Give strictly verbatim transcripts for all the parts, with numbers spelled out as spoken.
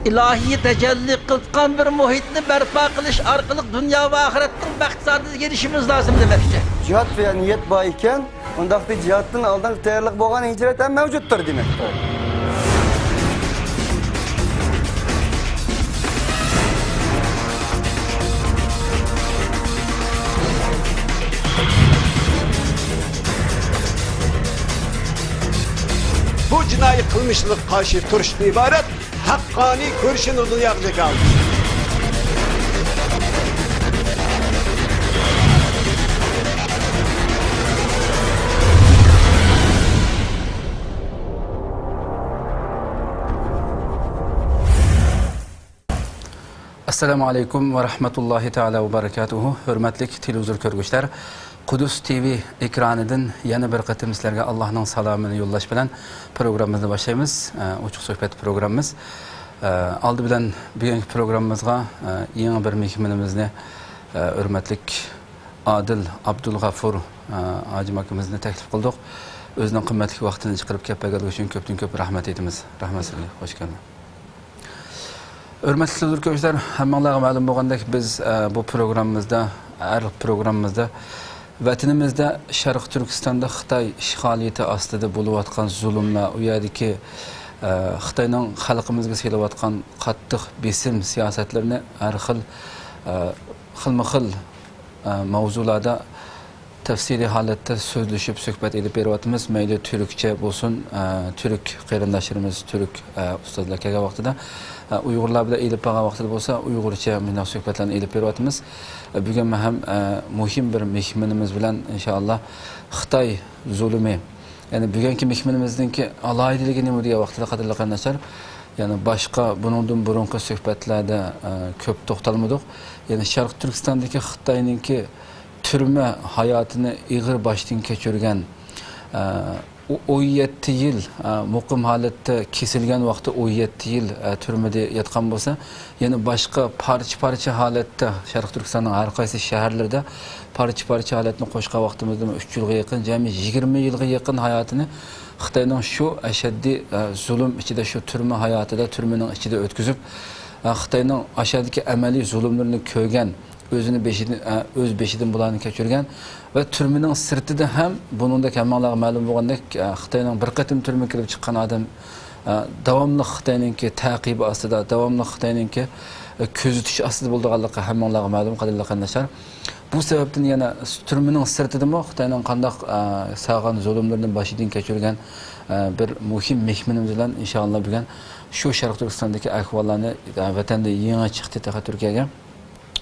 ئىلاھىي تەجەللى قىلىدىغان بىر مۇھىتنى بەرپا قىلىش ئارقىلىق دۇنيا ۋە ئاخىرەتنىڭ بەخت-سائادىتىگە ئېرىشىشىمىز لازىم دېمەكچى. جىھاد ۋە نىيەت بار ئىكەن، ئۇنداقتا جىھادتىن ئالدىنقى تەييارلىق بولغان ھىجرەت ھەم مەۋجۇتتۇر دېمەكتۇر. بۇ جىنايى قىلمىشلىرىغا قارشى تۇرۇشتىن ئىبارەت ھەققانىي كۈرىشىنى دۇنياغا جاكارلىدى. ئەسسالامۇ ئەلەيكۇم ۋە رەھمەتۇللاھى تەئالا ۋە بەرەكاتۇھۇ. ھۆرمەتلىك تېلېۋىزور كۆرگۈچىلەر، قۇدۇس تىۋى ئېكرانىدىن يەنە بىر قېتىم سىلەرگە ئاللاھنىڭ سالامىنى يوللاش بىلەن پروگراممىمىزنى باشلايمىز. ئە، ئوچۇق سۆھبەت پروگراممىمىز. ئە، ئالدى بىلەن بۈگۈنكى پروگراممىمىزغا، ئە، يېڭى بىر مېھمىنىمىزنى، ئە، ھۆرمەتلىك ئادىل ئابدۇلغەفۇر، ئە، ھاجىم ئاكىمىزنى تەكلىپ قىلدۇق. ئۆزىنىڭ قىممەتلىك ۋاقتىنى چىقىرىپ كەپ بەرگەنلىكى ئۈچۈن كۆپتىن كۆپ رەھمەت ئېيتىمىز. رەھمەت سىزگە. خوش كەلدىڭ. ھۆرمەتلىك تېلېۋىزور كۆرگۈچىلەر، ھەممىڭلارغا مەلۇم بولغاندەك، بىز، ئە، بۇ پروگراممىمىزدا، ھەر پروگراممىمىزدا ۋەتىنىمىزدە شەرقىي تۈركىستاندا خىتاي ئىشغالىيىتى ئاستىدا بولۇۋاتقان زۇلۇملار، ئۇ يەردىكى، ئە، خىتاينىڭ خەلقىمىزگە سېلىۋاتقان قاتتىق بېسىم سىياسەتلىرىنى ھەر خىل، ئە، خىلمۇ خىل، ئە، ماۋزۇلاردا تەپسىلىي ھالەتتە سۆزلىشىپ، سۆھبەت ئېلىپ بېرىۋاتىمىز. مەيلى تۈركچە بولسۇن، ئە، تۈرك قېرىنداشلىرىمىز، تۈرك، ئە، ئۇستازلار كەلگەن ۋاقتىدا، ئە، ئۇيغۇرلار بىلەن ئېلىپ بارغان ۋاقتىدا بولسا، ئۇيغۇرچە مۇنداق سۆھبەتلەرنى ئېلىپ بېرىۋاتىمىز. ئە، بۈگۈن مەن ھەم، ئە، مۇھىم بىر مېھمىنىمىز بىلەن، ئىنشائاللا، خىتاي زۇلۇمى، يەنى بۈگۈنكى مېھمىنىمىزنىڭكى ئالاھىدىلىكى نېمە دېگەن ۋاقتىدا، قەدىرلىك قېرىنداشلار، يەنى باشقا بۇنىڭدىن بۇرۇنقى سۆھبەتلەردە، ئە، كۆپ توختالمىدۇق. يەنى شەرقىي تۈركىستاندىكى خىتاينىڭكى تۈرمە ھاياتىنى ئېغىر باشتىن كەچۈرگەن، ئە، ئۇ ئون يەتتە يىل، ئە، مۇقىم ھالەتتە كېسىلگەن ۋاقتى ئون يەتتە يىل، ئە، تۈرمىدە ياتقان بولسا، يەنە باشقا پارچە-پارچە ھالەتتە شەرقىي تۈركىستاننىڭ ھەر قايسى شەھەرلىرىدە پارچە-پارچە ھالەتنى قوشقان ۋاقتىمىزدا ئۈچ يىلغا يېقىن، جەمئىي يىگىرمە يىلغا يېقىن ھاياتىنى خىتاينىڭ شۇ ئەشەددىي، ئە، زۇلۇم ئىچىدە، شۇ تۈرمە ھاياتىدا، تۈرمىنىڭ ئىچىدە ئۆتكۈزۈپ، ئە، خىتاينىڭ ئاشۇ يەردىكى ئەمەلىي زۇلۇملىرىنى كۆرگەن، ئۆزىنى بېشىدىن، ئە، ئۆز بېشىدىن بۇلارنى كەچۈرگەن ۋە تۈرمىنىڭ سىرتىدا ھەم بۇنىڭدەك ھەممىڭلارغا مەلۇم بولغاندەك، ئە، خىتاينىڭ بىر قېتىم تۈرمىگە كىرىپ چىققان ئادەم، ئە، داۋاملىق خىتاينىڭكى تەقىبى ئاستىدا، داۋاملىق خىتاينىڭكى، ئە، كۆزىتىش ئاستىدا بولىدىغانلىقى ھەممىڭلارغا مەلۇم، قەدىرلىك قېرىنداشلار. بۇ سەۋەبتىن يەنە تۈرمىنىڭ سىرتىدىمۇ خىتاينىڭ قانداق، ئە، سالغان زۇلۇملىرىنى باشىدىن كەچۈرگەن، ئە، بىر مۇھىم مېھمىنىمىز بىلەن ئىنشائاللا بۈگۈن شۇ شەرقىي تۈركىستاندىكى ئەھۋاللارنى، ئە، ۋەتەندە يېڭى چىقتى تېخى تۈركىيەگە.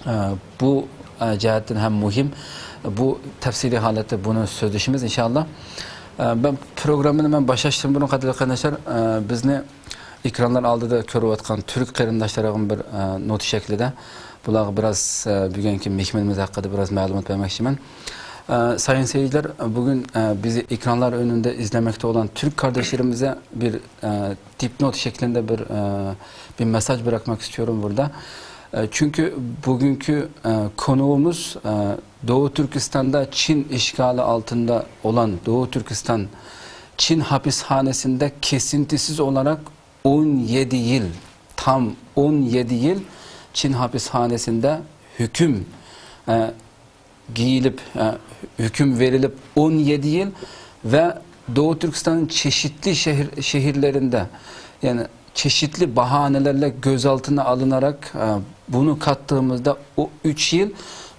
ئە، بۇ، ئە، جەھەتتىن ھەم مۇھىم. بۇ تەپسىلىي ھالەتتە بۇنى سۆزلىشىمىز ئىنشائاللا. ئە، مەن پروگراممىنى مەن باشلاشتىن بۇرۇن، قەدىرلىك قېرىنداشلار، ئە، بىزنى ئېكرانلار ئالدىدا كۆرۈۋاتقان تۈرك قېرىنداشلارغا بىر، ئە، نوتا شەكلىدە بۇلارغا بىراز، ئە، بۈگۈنكى مېھمىنىمىز ھەققىدە بىراز مەلۇمات بەرمەكچىمەن. ئە، سايىن سېيىتلەر، بۈگۈن، ئە، بىزى ئېكرانلار ئۆنۈندە ئىزلىمەكتە بولغان تۈرك قارداشلىرىمىزغا بىر، ئە، دىپنوت شەكلىندە بىر، ئە، بىر مېساج بىراكماك ئىستىيورۇم بۇردا. ئە، چۈنكى بۈگۈنكى، ئە، كونۇمىز، ئە، دوۋا تۈركىستاندا چىن ئىشغالى ئالتىندا ئولان دوۋا تۈركىستان چىن ھاپىسخانىسىندا كېسىنتىسىز ئولاراق ئون يەتتە يىل، تام ئون يەتتە يىل چىن ھاپىسخانىسىندا ھۆكۈم، ئە، گېيىلىپ، ئە، ھۆكۈم بېرىلىپ ئون يەتتە يىل ۋە دوۋا تۈركىستاننىڭ چېشىتلى شەھەر، شەھەرلىرىندە، يەنى چېشىتلى باھانىلەرلە كۆز ئالدىنا ئالىناراق، ئە، بۇنى كاتتىغىمىزدا ئۇ ئۈچ يىل،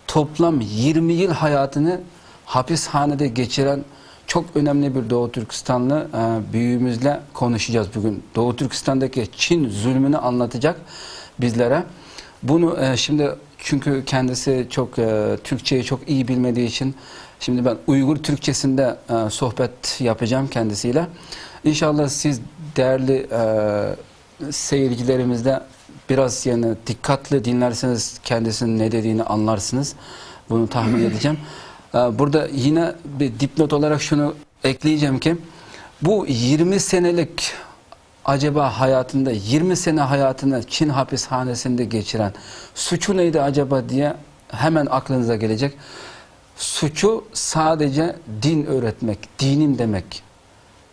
توپلام يىگىرمە يىل ھاياتىنى ھاپىسخانىدا گېچىرەن چوك ئۆنەملى بىر دوۋا تۈركىستانلى، ئە، بۈيۈمىزلە كونۇشىجاز بۈگۈن. دوۋا تۈركىستاندىكى چىن زۇلمىنى ئانلاتىجاق بىزلەرە. بۇنى، ئە، شىمدى چۈنكى كەندىسى چوك، ئە، تۈركچەيى چوك ئىيى بىلمەدىيى ئىچىن، شىمدى مەن ئۇيغۇر تۈركچەسىندە، ئە، سۆھبەت ياپىجام كەندىسىيلە. ئىنشاللا سىز دەرلى، ئە، سېيىرچىلىرىمىزدە بىراز يەنە دىققەتلى دىنلەرسىنىز، كەندىسىنىڭ نە دېدىيىنى ئاڭلارسىنىز. بۇنى تاخمىن ئېدىجام. ئە، بۇردا يەنە بىر دىپنوت ئولاراق شۇنى ئەكلىيجەمكى، بۇ يىگىرمە سەنىلىك ئاجابا ھاياتىندا، يىگىرمە سەنە ھاياتىنى چىن ھاپىسخانىسىندا گېچىرەن سۇچۇ نەيدى ئاجابا دېيە ھەمەن ئاقلىنىزغا كېلىجەك. سۇچۇ سادىجە دىن ئۆرەتمەك، دىنىم دېمەك.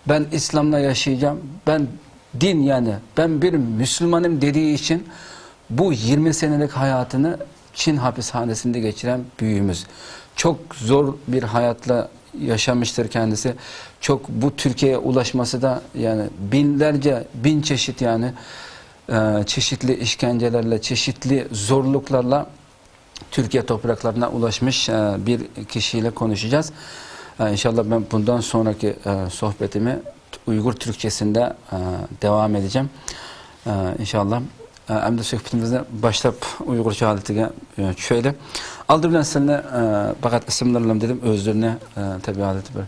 بەن ئىسلامدا ياشىيجام، بەن Din, yani ben bir Müslümanım dediği için bu yirmi senelik hayatını Çin hapishanesinde geçiren büyüğümüz. Çok zor bir hayatla yaşamıştır kendisi. Çok, bu Türkiye'ye ulaşması da yani binlerce, bin çeşit yani, e, çeşitli işkencelerle, çeşitli zorluklarla Türkiye topraklarına ulaşmış, e, bir kişiyle konuşacağız. E, inşallah ben bundan sonraki, e, sohbetimi Uygur Türkçesinde, e, devam edeceğim. E, inşallah. E, endi suhbatimizni boshlab uyg'urcha holatiga, e, tushaylik. Oldi bilan sizni, e, faqat ismlarni dedim, o'zlarini, e, tabiiy holatda bir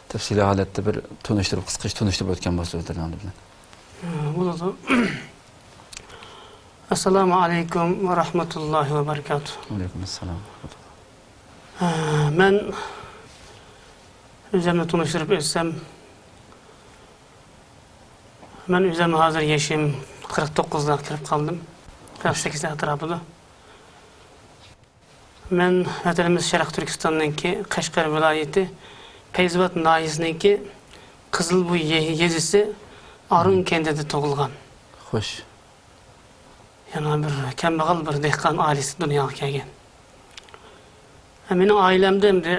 tafsiliy holatda bir tunishtirib, qisqacha tunishtirib o'tgan bo'lsa o'zlarini oldi bilan. Bo'ladi. Assalomu alaykum va rahmatullohi va barakatuh. Alaykum assalom. Ә, Мен өзімді таныстырып өтсем, мен өзім қазір яшым қырық тоғызға кіріп қалдым. Қырық сегіз әтрапыда. Мен вәтеніміз Шарқ Түркістанныңки Қашғар вилайеті Пәйзібат нахиясыныңки Қызылбуй е-, езісі Арун кентінде туғылған. Xo'sh. Яна бир кембағал бир дехқан айласы дунияға келген. Ә, менің айлемде енді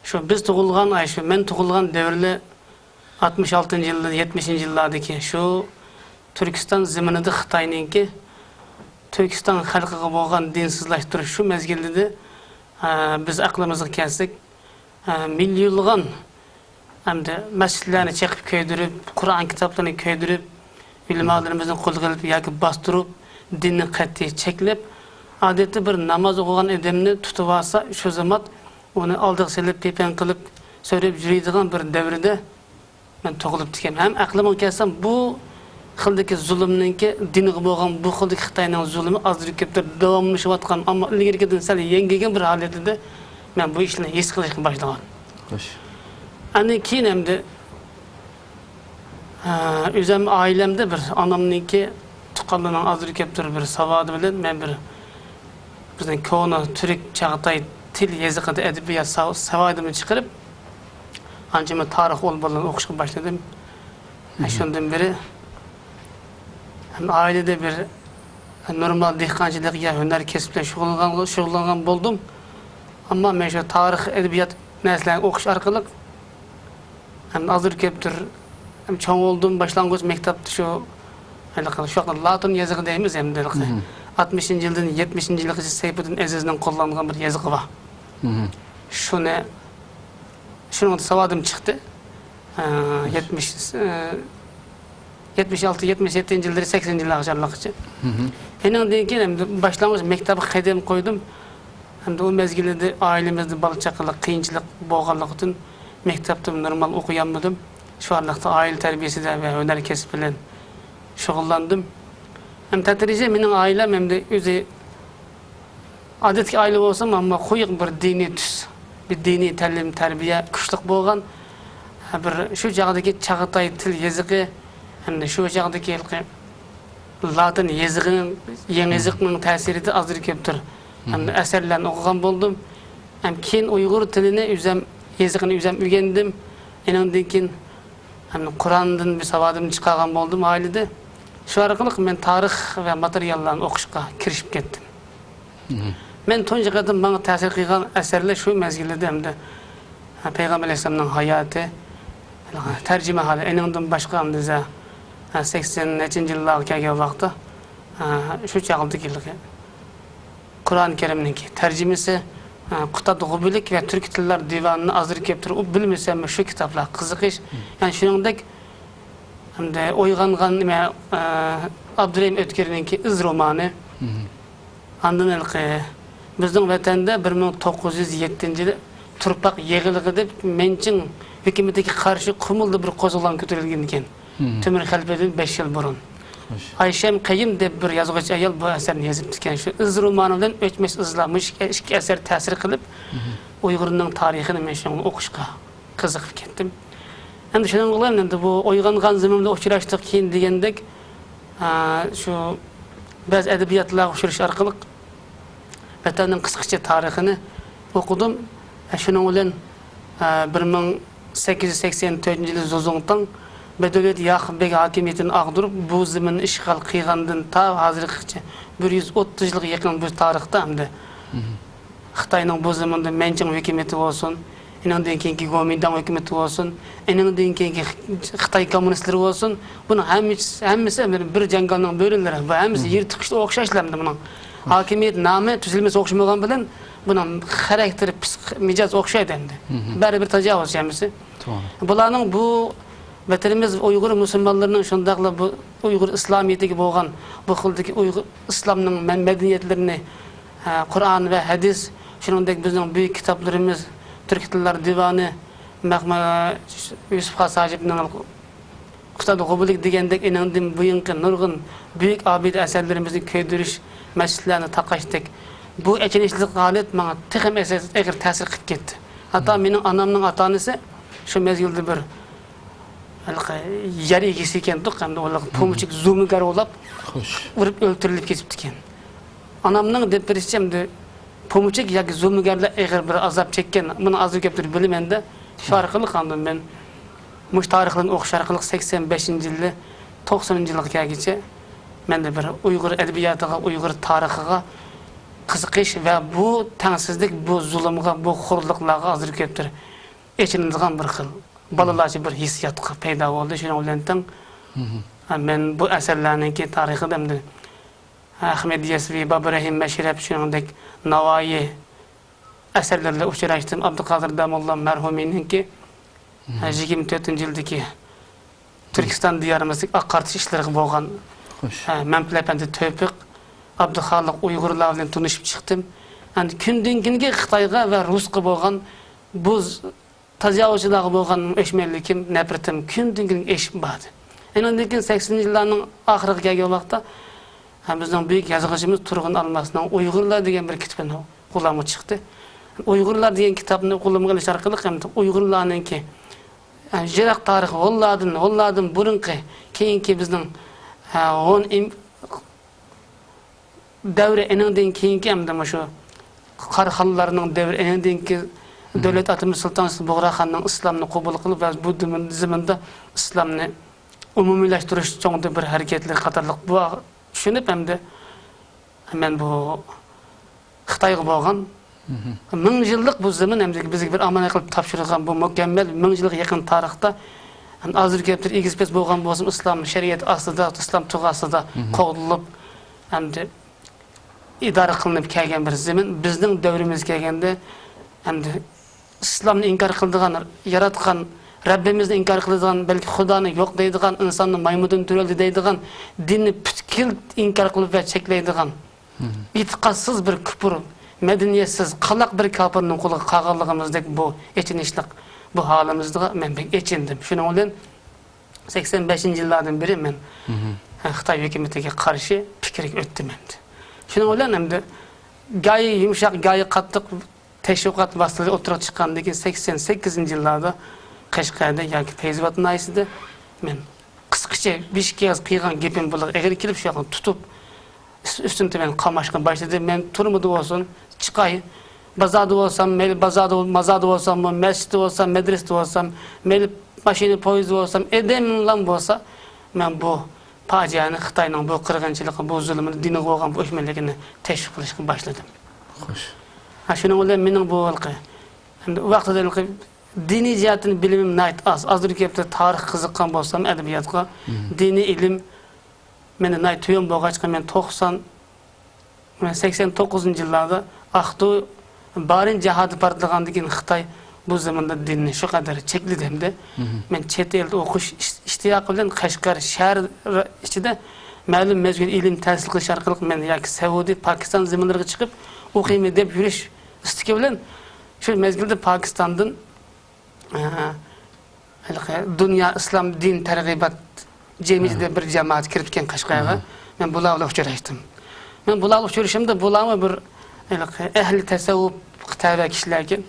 шу биз туғылған, ай, шу мен туғылған дәвірле алтмыш алтыншы жылда, етмішінші жыллардагы шу Түркістан зімінінде Қытайныңки Түркістан халқыға болған динсізләштіру шу мезгілде де, ә, біз ақылымызға келсек, ئە، مىليونلىغان ئەمدى مەسچىتلەرنى چېقىپ كۆيدۈرۈپ، قۇرئان كىتابلىرىنى كۆيدۈرۈپ، ئۆلىمالىرىمىزنى قولغا ئېلىپ ياكى باستۇرۇپ، دىننى قەتئىي چەكلەپ، ئادەتتە بىر ناماز ئوقۇغان ئادەمنى تۇتۇۋالسا، شۇ زامات ئۇنى ئالدىغا سېلىپ، پىپەڭ قىلىپ، سۆرەپ يۈرىدىغان بىر دەۋردە مەن تۇغۇلۇپتىكەن. ھەم ئەقلىمگە كەلسەم، بۇ خىلدىكى زۇلۇمنىڭكى، دىنغا بولغان بۇ خىلدىكى خىتاينىڭ زۇلۇمى ئازدۇر كۆپتۇر داۋاملىشىۋاتقان، ئەمما ئىلگىرىكىدىن سەل يەڭگىگەن بىر ھالەتتە مەن بۇ ئىشنى ھېس قىلىشقا باشلىغان. خوش. ئاندىن كېيىن ئەمدى، ئە، ئۆزۈم ئائىلەمدە بىر ئانامنىڭكى تۇغقانلىرىنىڭ ئازدۇر كۆپتۇر بىر ساۋابى بىلەن مەن بىر بىزنىڭ كونا تۈرك چاغاتاي تىل يېزىقىدا ئەدەبىيات ساۋ-، ساۋادىمنى چىقىرىپ، ئانچە مەن تارىخ ئۇل-بۇلىنى ئوقۇشقا باشلىدىم. ھە، شۇندىن بېرى ھەم ئائىلىدە بىر نورمال دېھقانچىلىق يا ھۈنەر كەسىپ بىلەن شۇغۇللانغان، شۇغۇللانغان بولدۇم. ئەمما مەن شۇ تارىخ، ئەدەبىيات نەرسىلەرنى ئوقۇش ئارقىلىق ھەم ئازدۇر كۆپتۇر، ھەم چوڭ بولدۇم، باشلانغۇچ مەكتەپتە شۇ، ھېلىقى، شۇ ۋاقىتتا لاتىن يېزىقى دەيمىز ئەمدى ھېلىقى. مم. ئاتمىشىنچى يىلدىن يەتمىشىنچى يىلغىچە سەيپۇددىن ئەزىزنىڭ قوللانغان بىر يېزىقى بار. مم. شۇنى، شۇنىڭدا ساۋادىم چىقتى. ئە، يەتمىش، ئە، يەتمىش ئالتە، يەتمىش يەتتىنچى يىللىرى، سەكسىنىنچى يىللار ئارىلىقىچە. مم. ئېنىڭدىن كېيىن ئەمدى باشلانغۇچ مەكتەپكە قەدەم قويدۇم. ئەمدى ئۇ مەزگىلدە ئائىلىمىزدە بالا چاقىلىق قىيىنچىلىق بولغانلىقتىن، مەكتەپتىمۇ نورمال ئوقۇيالمىدىم. شۇ ئارىلىقتا ئائىلە تەربىيەسىدە ۋە ھۈنەر كەسپى بىلەن شۇغۇللاندىم. ھەم تەدرىجىي مېنىڭ ئائىلەم ئەمدى ئۆزى ئادەتتىكى ئائىلە بولسىمۇ، ئەمما قويۇق بىر دىنىي تۈس، بىر دىنىي تەلىم، تەربىيە كۈچلۈك بولغان. بىر شۇ چاغدىكى چاغاتاي تىل يېزىقى، ھەمدە شۇ چاغدىكى ھېلىقى لاتىن يېزىقىنىڭ، يېڭى يېزىقنىڭ تەسىرىدە ئازدۇر كۆپتۇر ھەمدە ئەسەرلەرنى ئوقۇغان بولدۇم. ھەم كېيىن ئۇيغۇر تىلىنى ئۆزەم، يېزىقىنى ئۆزەم ئۆگەندىم. ئېنىڭدىن كېيىن ھەم قۇرئاندىن بىر ساۋادىمنى چىقارغان بولدۇم ئائىلىدە. شۇ ئارقىلىق مەن تارىخ ۋە ماتېرىياللارنى ئوقۇشقا كىرىشىپ كەتتىم. مم. مەن تۇنجى قېتىم ماڭا تەسىر قىلغان ئەسەرلەر شۇ مەزگىلدە ئەمدى، ھە، پەيغەمبەر ئەلەيھىسسالامنىڭ ھاياتى، تەرجىمىھالى، ئېنىڭدىن باشقا ئەمدى زە-، ھە، سەكسەن نەچچىنچى يىللارغا كەلگەن ۋاقىتتا، ھە، شۇ چاغدىكى قۇرئان كەرىمنىڭكى تەرجىمىسى، ئە، قۇتاد غۇبىلىك ۋە تۈركىي تىللار دىۋانىنى ئازدۇر كۆپتۇر ئۇ بىلمىسەممۇ شۇ كىتابلارغا قىزىقىش. مم. يەنى شۇنىڭدەك، ئەمدى ئويغانغان نېمە، ئە، ئابدۇرېھىم ئۆتكۈرنىڭكى ئىز رومانى. مم. ئاندىن ھېلىقى بىزنىڭ ۋەتەندە بىر مىڭ توققۇز يۈز يەتتىنچى يىلى تۇرپاق يېغىلىقى دەپ مەنچىڭ ھۆكۈمىتىگە قارشى قۇمۇلدا بىر قوزغىلاڭ كۆتۈرۈلگەن ئىكەن. مم. تۆمۈر خەلپىدىن بەش يىل بۇرۇن. خوش. ئايشەم قەييىم دەپ بىر يازغۇچى ئايال بۇ ئەسەرنى يېزىپتىكەن. شۇ ئىز رومانى بىلەن ئۆچمەس ئىزلار، مۇشۇ ئىككى ئەسەر تەسىر قىلىپ، مم، ئۇيغۇرنىڭ تارىخىنى مەن شۇنىڭ ئوقۇشقا قىزىقىپ كەتتىم. ئەمدى شۇنىڭ بىلەن ئەمدى بۇ ئويغانغان زېمىندا ئۇچراشتۇق كېيىن دېگەندەك، ئا، شۇ بەزى ئەدەبىياتلارغا ئۇچرىشىش ئارقىلىق ۋەتەننىڭ قىسقىچە تارىخىنى ئوقۇدۇم. ئە، شۇنىڭ بىلەن، ئە، بىر مىڭ سەككىز يۈز سەكسەن تۆتىنچى يىلى زۇزۇڭتاڭ، بەدەۋىيەت ياقۇپ بەگ ھاكىمىيىتىنى ئاغدۇرۇپ، بۇ زېمىننى ئىشغال قىلغاندىن تا ھازىرغىچە بىر يۈز ئوتتۇز يىلغا يېقىن بۇ تارىختا ئەمدى خىتاينىڭ بۇ زېمىندا مەنچىڭ ھۆكۈمىتى بولسۇن، ئېنىڭدىن كېيىنكى گومىنداڭ ھۆكۈمىتى بولسۇن، ئېنىڭدىن كېيىنكى خىتاي كوممۇنىستلىرى بولسۇن، بۇنىڭ ھەممىسى، ھەممىسى بىر، بىر جاڭگالنىڭ بۆرىلىرى. بۇ ھەممىسى يىرتىقۇچقا ئوخشاشلا ئەمدى بۇنىڭ. ھاكىمىيەت نامى، تۈزۈلمىسى ئوخشىمىغان بىلەن بۇنىڭ خاراكتېرى، پسىخ مىجەزى ئوخشايدۇ ئەمدى. بەرىبىر تاجاۋۇزچى ھەممىسى. بۇلارنىڭ بۇ ۋەتىنىمىز ئۇيغۇر مۇسۇلمانلىرىنىڭ، شۇنداقلا بۇ ئۇيغۇر ئىسلامىيىتىگە بولغان بۇ خىلدىكى ئۇيغۇر ئىسلامنىڭ مە-، مەدەنىيەتلىرىنى، ھە، قۇرئان ۋە ھەدىس، شۇنىڭدەك بىزنىڭ بۈيۈك كىتابلىرىمىز، تۈركىي تىللار دىۋانى، مەخمە-، يۈسۈپ خاس ھاجىپنىڭ قۇتادغۇبىلىك دېگەندەك ئېنىڭدىن بۇيانقى نۇرغۇن بۈيۈك ئابىدە ئەسەرلىرىمىزنى كۆيدۈرۈش، مەسچىتلەرنى تاقاشتەك بۇ ئېچىنىشلىق ھالەت ماڭا تېخىمۇ ئېسىل، ئېغىر تەسىر قىلىپ كەتتى. ھەتتا مېنىڭ ئانامنىڭ ئاتا-ئانىسى شۇ مەزگىلدە بىر ھېلىقى يەر ئىگىسى ئىكەن، ھەمدە ئۇلارغا پومىچىك زومىگەر ئولاپ، ئۇرۇپ ئۆلتۈرۈلۈپ كېتىپتىكەن. ئانامنىڭ دەپ بېرىشىچە، ئەمدى پومىچىك ياكى زومىگەرلەر ئېغىر بىر ئازاب چەككەن. بۇنى ئازدۇر كۆپتۇر بىلىمەن-دە، شۇ ئارقىلىق ئاندىن مەن مۇشۇ تارىخلارنى ئوقۇش ئارقىلىق سەكسەن بەشىنچى يىلى، توقسىنىنچى يىلغا كەلگۈچە مەندە بىر ئۇيغۇر ئەدەبىياتىغا، ئۇيغۇر تارىخىغا قىزىقىش ۋە بۇ تەڭسىزلىك، بۇ زۇلۇمغا، بۇ خورلۇقلارغا ئازدۇر كۆپتۇر ئېچىنىدىغان بىر خىل بالىلارچە بىر ھېسسىياتقا پەيدا بولدى. شۇنىڭ بىلەن تەڭ، مەن بۇ ئەسەرلەرنىڭكى تارىخىدا ئەمدى ئەخمەت يەسۋى، بابىرەھىم مەشرەپ، شۇنىڭدەك ناۋايى ئەسەرلىرىدە ئۇچرايتتىم. ئابدۇقادىر داموللا مەرھۇمىنىڭكى، ھە، يىگىرمە تۆتىنچى يىلدىكى تۈركىستان دىيارىمىزدىكى ئاقارتىش ئىشلىرىغا بولغان، ھە، مەنپىلەپ ئەپەندى تەۋپىق، ئابدۇخالىق ئۇيغۇرلار بىلەن تونۇشۇپ چىقتىم. ئەمدى كۈندىن كۈنگە خىتايغا ۋە رۇسقا بولغان بۇ تاجاۋۇزچىلارغا بولغان ئۆچمەنلىكىم، نەپرىتىم كۈندىن كۈنگە ئېشىپ باردى. ئېنىڭدىن كېيىن سەكسىنىنچى يىللارنىڭ ئاخىرىغا كەلگەن ۋاقىتتا، ھە، بىزنىڭ بۈيۈك يازغۇچىمىز تۇرغۇن ئالماسنىڭ ئۇيغۇرلار دېگەن بىر كىتابىنى قولۇمغا چىقتى. ئۇيغۇرلار دېگەن كىتابنى قولۇمغا ئېلىش ئارقىلىق ھەم ئۇيغۇرلارنىڭكى، ھە، يىراق تارىخ، ھونلاردىن، ھونلاردىن بۇرۇنقى، كېيىنكى بىزنىڭ، ھە، ھون ئىم-، دەۋرى، ئېنىڭدىن كېيىنكى ئەمدى مۇشۇ قاراخانلارنىڭ دەۋرى، ئېنىڭدىن كېيىن دۆلەت ئاتىمىز سۇلتان بۇغراخاننىڭ ئىسلامنى قوبۇل قىلىپ ۋە بۇ دىمىن-، زېمىندا ئىسلامنى ئومۇمىيلاشتۇرۇش چوڭ بىر ھەرىكەتلىرى قاتارلىق بۇ چۈشىنىپ، ئەمدى مەن بۇ خىتايغا بولغان مىڭ يىللىق بۇ زېمىن ئەمدى بىزگە بىر ئامانەت قىلىپ تاپشۇرۇلغان بۇ مۇكەممەل مىڭ يىلغا يېقىن تارىختا، ئەمدى ئازدۇر كۆپتۇر ئېگىز پەس بولغان بولسىمۇ، ئىسلام شەرىئىتى ئاستىدا، ئىسلام تۇغى ئاستىدا قوغدىلىپ، ئەمدى ئىدارە قىلىنىپ كەلگەن بىر زېمىن. بىزنىڭ دەۋرىمىزگە كەلگەندە، ئەمدى ئىسلامنى ئىنكار قىلىدىغان، ياراتقان رەببىمىزنى ئىنكار قىلىدىغان، بەلكى خۇدانى يوق دەيدىغان، ئىنساننى مايمۇندىن تۆرەلدى دەيدىغان، دىننى پۈتكۈل ئىنكار قىلىپ ۋە چەكلەيدىغان، ئېتىقادسىز بىر كۇپۇر، مەدەنىيەتسىز، قالاق بىر كاپىرنىڭ قولىغا قالغانلىقىمىزدەك بۇ ئېچىنىشلىق بۇ ھالىمىزغا مەن بەك ئېچىندىم. شۇنىڭ بىلەن سەكسەن بەشىنچى يىللاردىن بېرى مەن، ھە، خىتاي ھۆكۈمىتىگە قارشى پىكىرگە ئۆتتۈم ئەمدى. شۇنىڭ بىلەن ئەمدى گايى يۇمشاق، گايى قاتتىق تەشۋىقات ۋاسىتىلىرى ئوتتۇرىغا چىققاندىن كېيىن، سەكسەن سەككىزىنچى يىللاردا قەشقەردە ياكى پەيزىۋات ناھىيەسىدە مەن قىسقىچە بېشى كېگەز قىلغان گېپىم بۇلارغا ئېغىر كېلىپ، شۇ ياقنى تۇتۇپ، ئۈس-، ئۈستۈن تۆۋەن قاماشقا باشلىدى. مەن تۈرمىدە بولسۇن، چىقاي، بازاردا بولسام، مەيلى بازاردا، مازاردا بولساممۇ، مەسچىتتە بولسام، مەدرىسىدە بولسام، مەيلى ماشىنا، پويىزدا بولسام، ئادەملەرمۇ بولسا، مەن بۇ پاجىئەنى، خىتاينىڭ بۇ قىرغىنچىلىقى، بۇ زۇلمىنى، دىنىغا بولغان بۇ ئۆچمەنلىكىنى تەشۋىق قىلىشقا باشلىدىم. خوش. ھە، شۇنىڭ بىلەن مېنىڭ بۇ ھېلىقى، ئەمدى ئۇ ۋاقتىدا ھېلىقى دىنىي جەھەتتىن بىلىمىم ناھايىتى ئاز. ئازدۇر كۆپتۇر تارىخقا قىزىققان بولسام، ئەدەبىياتقا، دىنىي ئىلىم مەندە ناھايىتى تۆۋەن بولغاچقا، مەن توقسان، مەن سەكسەن توققۇزىنچى يىللاردا ئاقتۇ بارىن جاھادى پارتلىغاندىن كېيىن خىتاي بۇ زېمىندا دىننى شۇ قەدەر چەكلىدى ھەمدە مەن چەت ئەلدە ئوقۇش ئىش-، ئىشتىياقى بىلەن قەشقەر شەھەر را-، ئىچىدە مەلۇم مەزگىل ئىلىم تەھسىل قىلىش ئارقىلىق مەن ياكى سەئۇدى، پاكىستان زېمىنلىرىغا چىقىپ ئوقۇيمەن دەپ يۈرۈش ئىستىكى بىلەن شۇ مەزگىلدە پاكىستاندىن ئە، ھېلىقى دۇنيا ئىسلام دىن تەرغىبات جەمئىيىتى دەپ بىر جامائەت كىرىپتىكەن قەشقەرگە. مەن بۇلار بىلەن ئۇچراشتىم. مەن بۇلار بىلەن ئۇچرىشىشىمدا بۇلارمۇ بىر ھېلىقى ئەھلى تەسەۋۋۇپقا تەۋە كىشىلەركەن.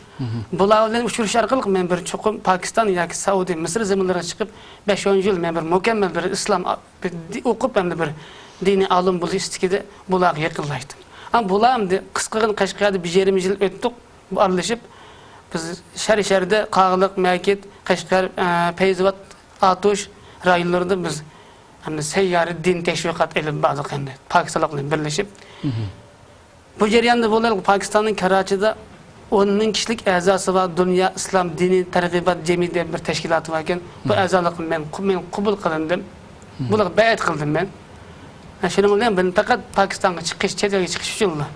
بۇلار بىلەن ئۇچرىشىش ئارقىلىق مەن بىر چوقۇم پاكىستان ياكى سەئۇدى، مىسىر زېمىنلىرىغا چىقىپ، بەش ئون يىل مەن بىر مۇكەممەل بىر ئىسلام ئا-، بىر دى-، ئوقۇپ، ئەمدى بىر دىنىي ئالىم بولۇش ئىستىكىدە بۇلارغا يېقىنلاشتىم. ئەمما بۇلار ئەمدى قىسقىغىنە قەشقەردە بىر يېرىم يىل ئۆتتۇق. بۇ ئارىلىشىپ، بىز شەھەر-شەھەردە قاغىلىق، مەكىت، قەشقەر، ئە، پەيزىۋات، ئاتۇش، رايونلىرىدا بىز ئەمدى سەييارە دىن تەشۋىقات ئېلىپ باردۇق ئەمدى پاكىستانلىق بىلەن بىرلىشىپ. بۇ جەرياندا بولۇپ پاكىستاننىڭ كاراچىدا ئون مىڭ كىشىلىك ئەزاسى بار دۇنيا ئىسلام دىنىي تەرغىبات جەمئىيىتى دەپ بىر تەشكىلاتى باركەن. بۇ ئەزالىققا مەن قو-، مەن قوبۇل قىلىندىم. بۇلارغا بەيئەت قىلدىم مەن. ھە، شۇنىڭ بىلەن مەن پەقەت پاكىستانغا چىقىش، چەت ئەلگە چىقىش ئۈچۈنلا.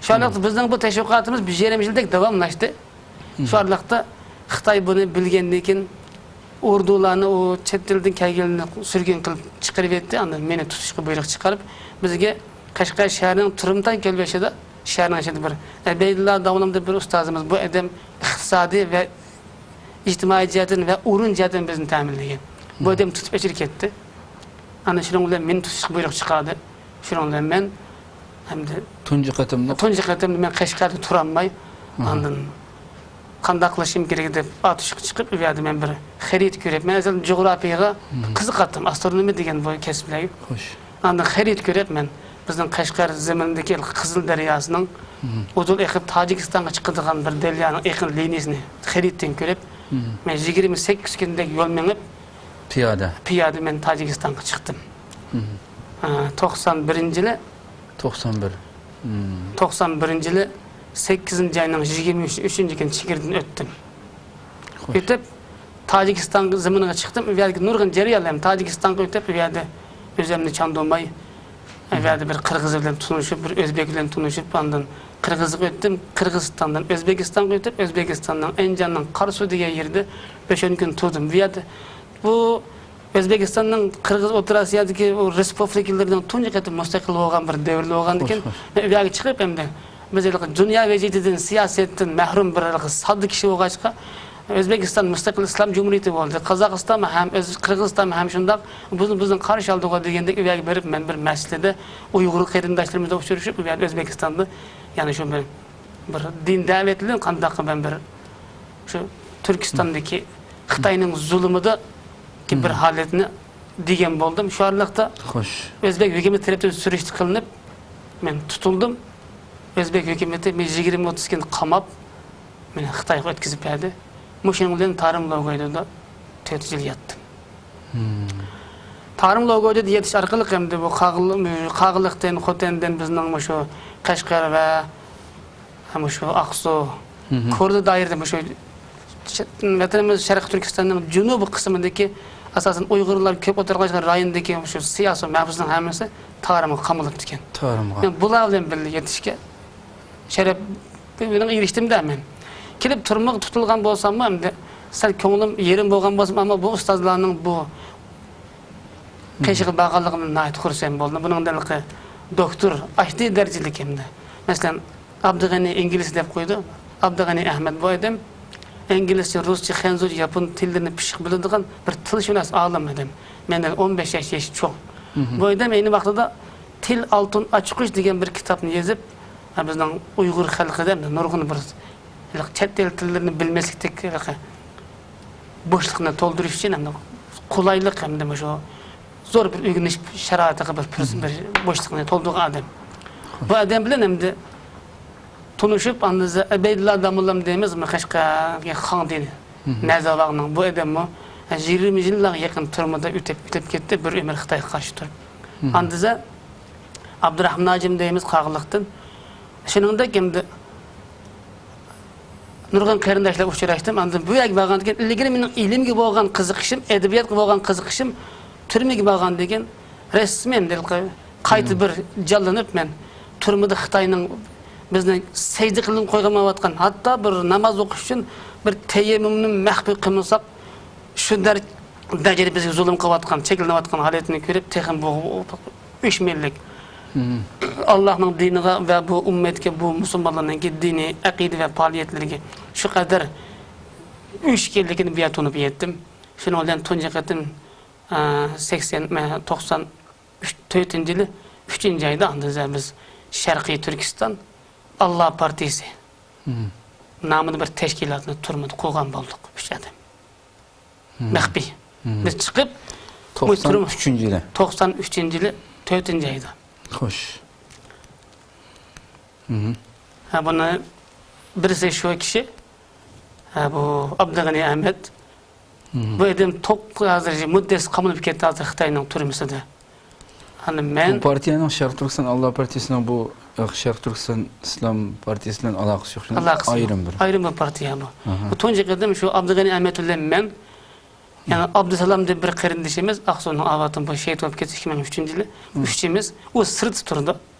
شۇ ئارىلىقتا بىزنىڭ بۇ تەشۋىقاتىمىز بىر يېرىم يىلدەك داۋاملاشتى. شۇ ئارىلىقتا خىتاي بۇنى بىلگەندىن كېيىن، ئوردۇلارنى ئۇ چەت ئەلدىن كەلگەنلەرنى سۈرگۈن قىلىپ چىقىرىۋەتتى. ئاندىن مېنى تۇتۇشقا بۇيرۇق چىقىرىپ، بىزگە قەشقەر شەھىرىنىڭ تۈرمىدىن كەلگەن بېشىدا، شەھەرنىڭ ئىچىدە بىر ئەبەيدۇللا داۋلام دەپ بىر ئۇستازىمىز، بۇ ئادەم ئىقتىسادىي ۋە ئىجتىمائىي جەھەتتىن ۋە ئورۇن جەھەتتىن بىزنى تەمىنلىگەن. بۇ ئادەم تۇتۇپ ئەكىرىپ كەتتى. ئاندىن شۇنىڭ بىلەن مېنى تۇتۇشقا بۇيرۇق چىقاردى. شۇنىڭ بىلەن مەن ئەمدى تۇنجى قېتىملىق. تۇنجى قېتىمدا مەن قەشقەردە تۇرالماي، ئاندىن قانداق قىلىشىم كېرەك دەپ ئاتۇشقا چىقىپ، ئۇ يەردە مەن بىر خەرىتە كۆرۈپ، مەن ئەزەلدىن جۇغراپىيەگە قىزىقاتتىم، ئاسترونومىيە دېگەن بۇ كەسىپلەرگە. خوش. ئاندىن خەرىتە كۆرۈپ مەن بىزنىڭ قەشقەر زېمىنىدىكى قىزىل دەرياسىنىڭ ئۇدۇل ئېقىپ تاجىكىستانغا چىقىدىغان بىر دەريانىڭ ئېقىن لىنىيىسىنى خەرىتىدىن كۆرۈپ، مەن يىگىرمە سەككىز كۈندەك يول مېڭىپ، پىيادە. پىيادە مەن تاجىكىستانغا چىقتىم. ئا، توقسان بىرىنچى يىلى. توقسان بىر. توقسان بىرىنچى يىلى سەككىزىنچى ئاينىڭ يىگىرمە ئۈچىنچى كۈنى چېگرىدىن ئۆتتۈم. خوش. ئۆتۈپ، تاجىكىستان زېمىنىغا چىقتىم. ئۇ يەردىكى نۇرغۇن جەريانلار ھەم تاجىكىستانغا ئۆتۈپ، ئۇ يەردە ئۆزۈمنى چاندۇرماي، ئۇ يەردە بىر قىرغىز بىلەن تونۇشۇپ، بىر ئۆزبېك بىلەن تونۇشۇپ، ئاندىن قىرغىزغا ئۆتتۈم. قىرغىزىستاندىن ئۆزبېكىستانغا ئۆتۈپ، ئۆزبېكىستاننىڭ ئەنجاننىڭ قاراسۇ دېگەن يېرىدە بەش-ئون كۈن تۇردۇم. بۇ يەردە بۇ ئۆزبېكىستاننىڭ قىرغىز ئوتتۇرا ئاسىيادىكى ئۇ رېسپۇبلىكىلىرىنىڭ تۇنجى قېتىم مۇستەقىل بولغان بىر دەۋرى بولغاندىكىن، خوش، خوش، مەن ئۇ يەرگە چىقىپ ئەمدى بىز ھېلىقى دۇنيا ۋەزىيىتىدىن، سىياسەتتىن مەھرۇم بىر ھېلىقى ساددا كىشى بولغاچقا، ئۆزبېكىستان مۇستەقىل ئىسلام جۇمھۇرىيىتى بولدى. قازاقىستانمۇ ھەم ئۆز-، قىرغىزىستانمۇ ھەم شۇنداق، بىزنى، بىزنى قارشى ئالدىغۇ دېگەندەك ئۇ يەرگە بېرىپ، مەن بىر مەسىلىدە ئۇيغۇر قېرىنداشلىرىمىز بىلەن ئۇچرىشىپ، ئۇ يەردە ئۆزبېكىستاندا يەنە شۇ بىر، بىر دىن دەۋەتلىرىنى قانداق بىر، بىر شۇ تۈركىستاندىكى خىتاينىڭ زۇلۇمىدا بىر ھالەتنى دېگەن بولدۇم. شۇ ئارىلىقتا خوش. ئۆزبېك ھۆكۈمىتى تەرەپتىن سۈرۈشتە قىلىنىپ، مەن تۇتۇلدۇم. ئۆزبېك ھۆكۈمىتى مېنى يىگىرمە ئوتتۇز كۈن قاماپ، مېنى خىتايغا ئۆتكۈزۈپ بەردى. مۇشۇنىڭ بىلەن تارىم لوگويدىدا تۆت يىل ياتتىم. تارىم لوگويدىدا يېتىش ئارقىلىق ئەمدى بۇ قاغىل-، قاغىلىقتىن، خوتەندىن بىزنىڭ مۇشۇ قەشقەر ۋە مۇشۇ ئاقسۇ، كورلا دائىرىدە مۇشۇ چ-، ۋەتىنىمىز شەرقىي تۈركىستاننىڭ جەنۇبىي قىسمىدىكى، ئاساسەن، ئۇيغۇرلار كۆپ ئولتۇرغان رايوندىكى مۇشۇ سىياسىي مەھبۇسنىڭ ھەممىسى تارىمغا قامىلىپتىكەن. تارىمغا. مەن بۇلار بىلەن بىللە يېتىشكە شەرەپ بىلەن ئېرىشتىم-دە مەن. كېلىپ تۈرمىگە تۇتۇلغان بولساممۇ، ئەمدى سەل كۆڭلۈم يېرىم بولغان بولسىمۇ، ئەمما بۇ ئۇستازلارنىڭ بۇ قېشىغا بارغانلىقىمدىن ناھايىتى خۇرسەن بولدۇم. بۇنىڭدا ھېلىقى دوكتور، ئاچتى دەرىجىلىك ئەمدى. مەسىلەن، ئابدۇغېنى ئىنگلىز دەپ قويىدۇ. ئابدۇغېنى ئەھمەد بۇ ئادەم ئىنگلىزچە، رۇسچە، خەنزۇچە، ياپون تىللىرىنى پىششىق بىلىدىغان بىر تىلشۇناس ئالىم ئادەم. مەندىن ئون بەش ياش يېشى چوڭ. بۇ ئادەم ئەينى ۋاقتىدا تىل ئالتۇن ئاچقۇچ دېگەن بىر كىتابنى يېزىپ، ھە، بىزنىڭ ئۇيغۇر خەلقىدە نۇرغۇن بىر ھېلىقى چەت ئەل تىللىرىنى بىلمەسلىكتەك ھېلىقى بوشلۇقنى تولدۇرۇش ئۈچۈن ھەمدە قولايلىق ھەمدە مۇشۇ زور بىر ئۆگىنىش شارائىتىغا بىر پۇرسەت، بىر بوشلۇقنى تولدۇرغان ئادەم. بۇ ئادەم بىلەن ئەمدى تونۇشۇپ، ئاندىن بىز ئەبەيدۇللا داموللام دەيمىز، قەشقەرگە خاڭدىنى، نەزاۋاغنىڭ بۇ ئادەممۇ يىگىرمە يىللارغا يېقىن تۈرمىدە ئۆتەپ، ئۆتۈپ كەتتى، بىر ئۆمۈر خىتايغا قارشى تۇرۇپ. ئاندىن بىز ئابدۇراخمان ھاجىم دەيمىز، قاغىلىقتىن. شۇنىڭدەك ئەمدى نۇرغۇن قېرىنداشلار ئۇچراشتىم. ئاندىن بۇ يەرگە بارغاندىن كېيىن، ئىلگىرى مېنىڭ ئىلىمگە بولغان قىزىقىشىم، ئەدەبىياتقا بولغان قىزىقىشىم تۈرمىگە بارغاندىن كېيىن رەسمىي ئەمدى قايتا بىر جانلىنىپ، مەن تۈرمىدە خىتاينىڭ بىزنى سەجدە قىلىنىپ قويغان بولۇۋاتقان، ھەتتا بىر ناماز ئوقۇش ئۈچۈن بىر تەيەممۇمنى مەخپىي قىلمىساق، شۇ دەر-، دەرىجىدە بىزگە زۇلۇم قىلىۋاتقان، چەكلىنىۋاتقان ھالەتنى كۆرۈپ، تېخىمۇ بۇ ئۆچمەنلىك. ئاللاھنىڭ دىنىغا ۋە بۇ ئۈممەتكە، بۇ مۇسۇلمانلارنىڭكى دىنىي ئەقىدە ۋە پائالىيەتلىرىگە شۇ قەدەر ئۆچ ئىكەنلىكىنى بۇ يەردە تونۇپ يەتتىم. شۇنىڭ بىلەن تۇنجى قېتىم، ئە، سەكسەن، مە-، توقسان تۆتىنچى يىلى ئۈچىنچى ئايدا ئاندىن بىز شەرقىي تۈركىستان ئاللا پارتىيىسى نامىدا بىر تەشكىلاتنى تۈرمىدە قۇرغان بولدۇق، ئۈچ ئادەم. مەخپىي. بىز چىقىپ، توقسان ئۈچىنچى يىلى. توقسان ئۈچىنچى يىلى تۆتىنچى ئايدا. خوش. ھە، بۇنى بىرسى شۇ كىشى، ھە، بۇ ئابدۇغېنى ئەمەت، بۇ ئادەم توق-، ھازىر مۇددىتى قامىلىپ كەتتى ھازىر خىتاينىڭ تۈرمىسىدە. ئەنە مەن بۇ پارتىيەنىڭ، شەرقىي تۈركىستان ئاللا پارتىيىسىنىڭ بۇ، ئە، شەرقىي تۈركىستان ئىسلام پارتىيىسى بىلەن ئالاقىسى يوق. ئالاقىسى يوق. ئايرىم بىر. ئايرىم بىر پارتىيە بۇ. ئاھا. بۇ تۇنجى قېتىم شۇ ئابدۇغېنى ئەمەت بىلەن مەن، يەنى ئابدۇسالام دەپ بىر قېرىندىشىمىز، ئاقسۇنىڭ ئاۋاتىدىن بۇ شېھىت بولۇپ كەتتى ئىككى مىڭ ئۈچىنچى يىلى. ئۈچىمىز، ئۇ سىرتتا تۇرىدۇ.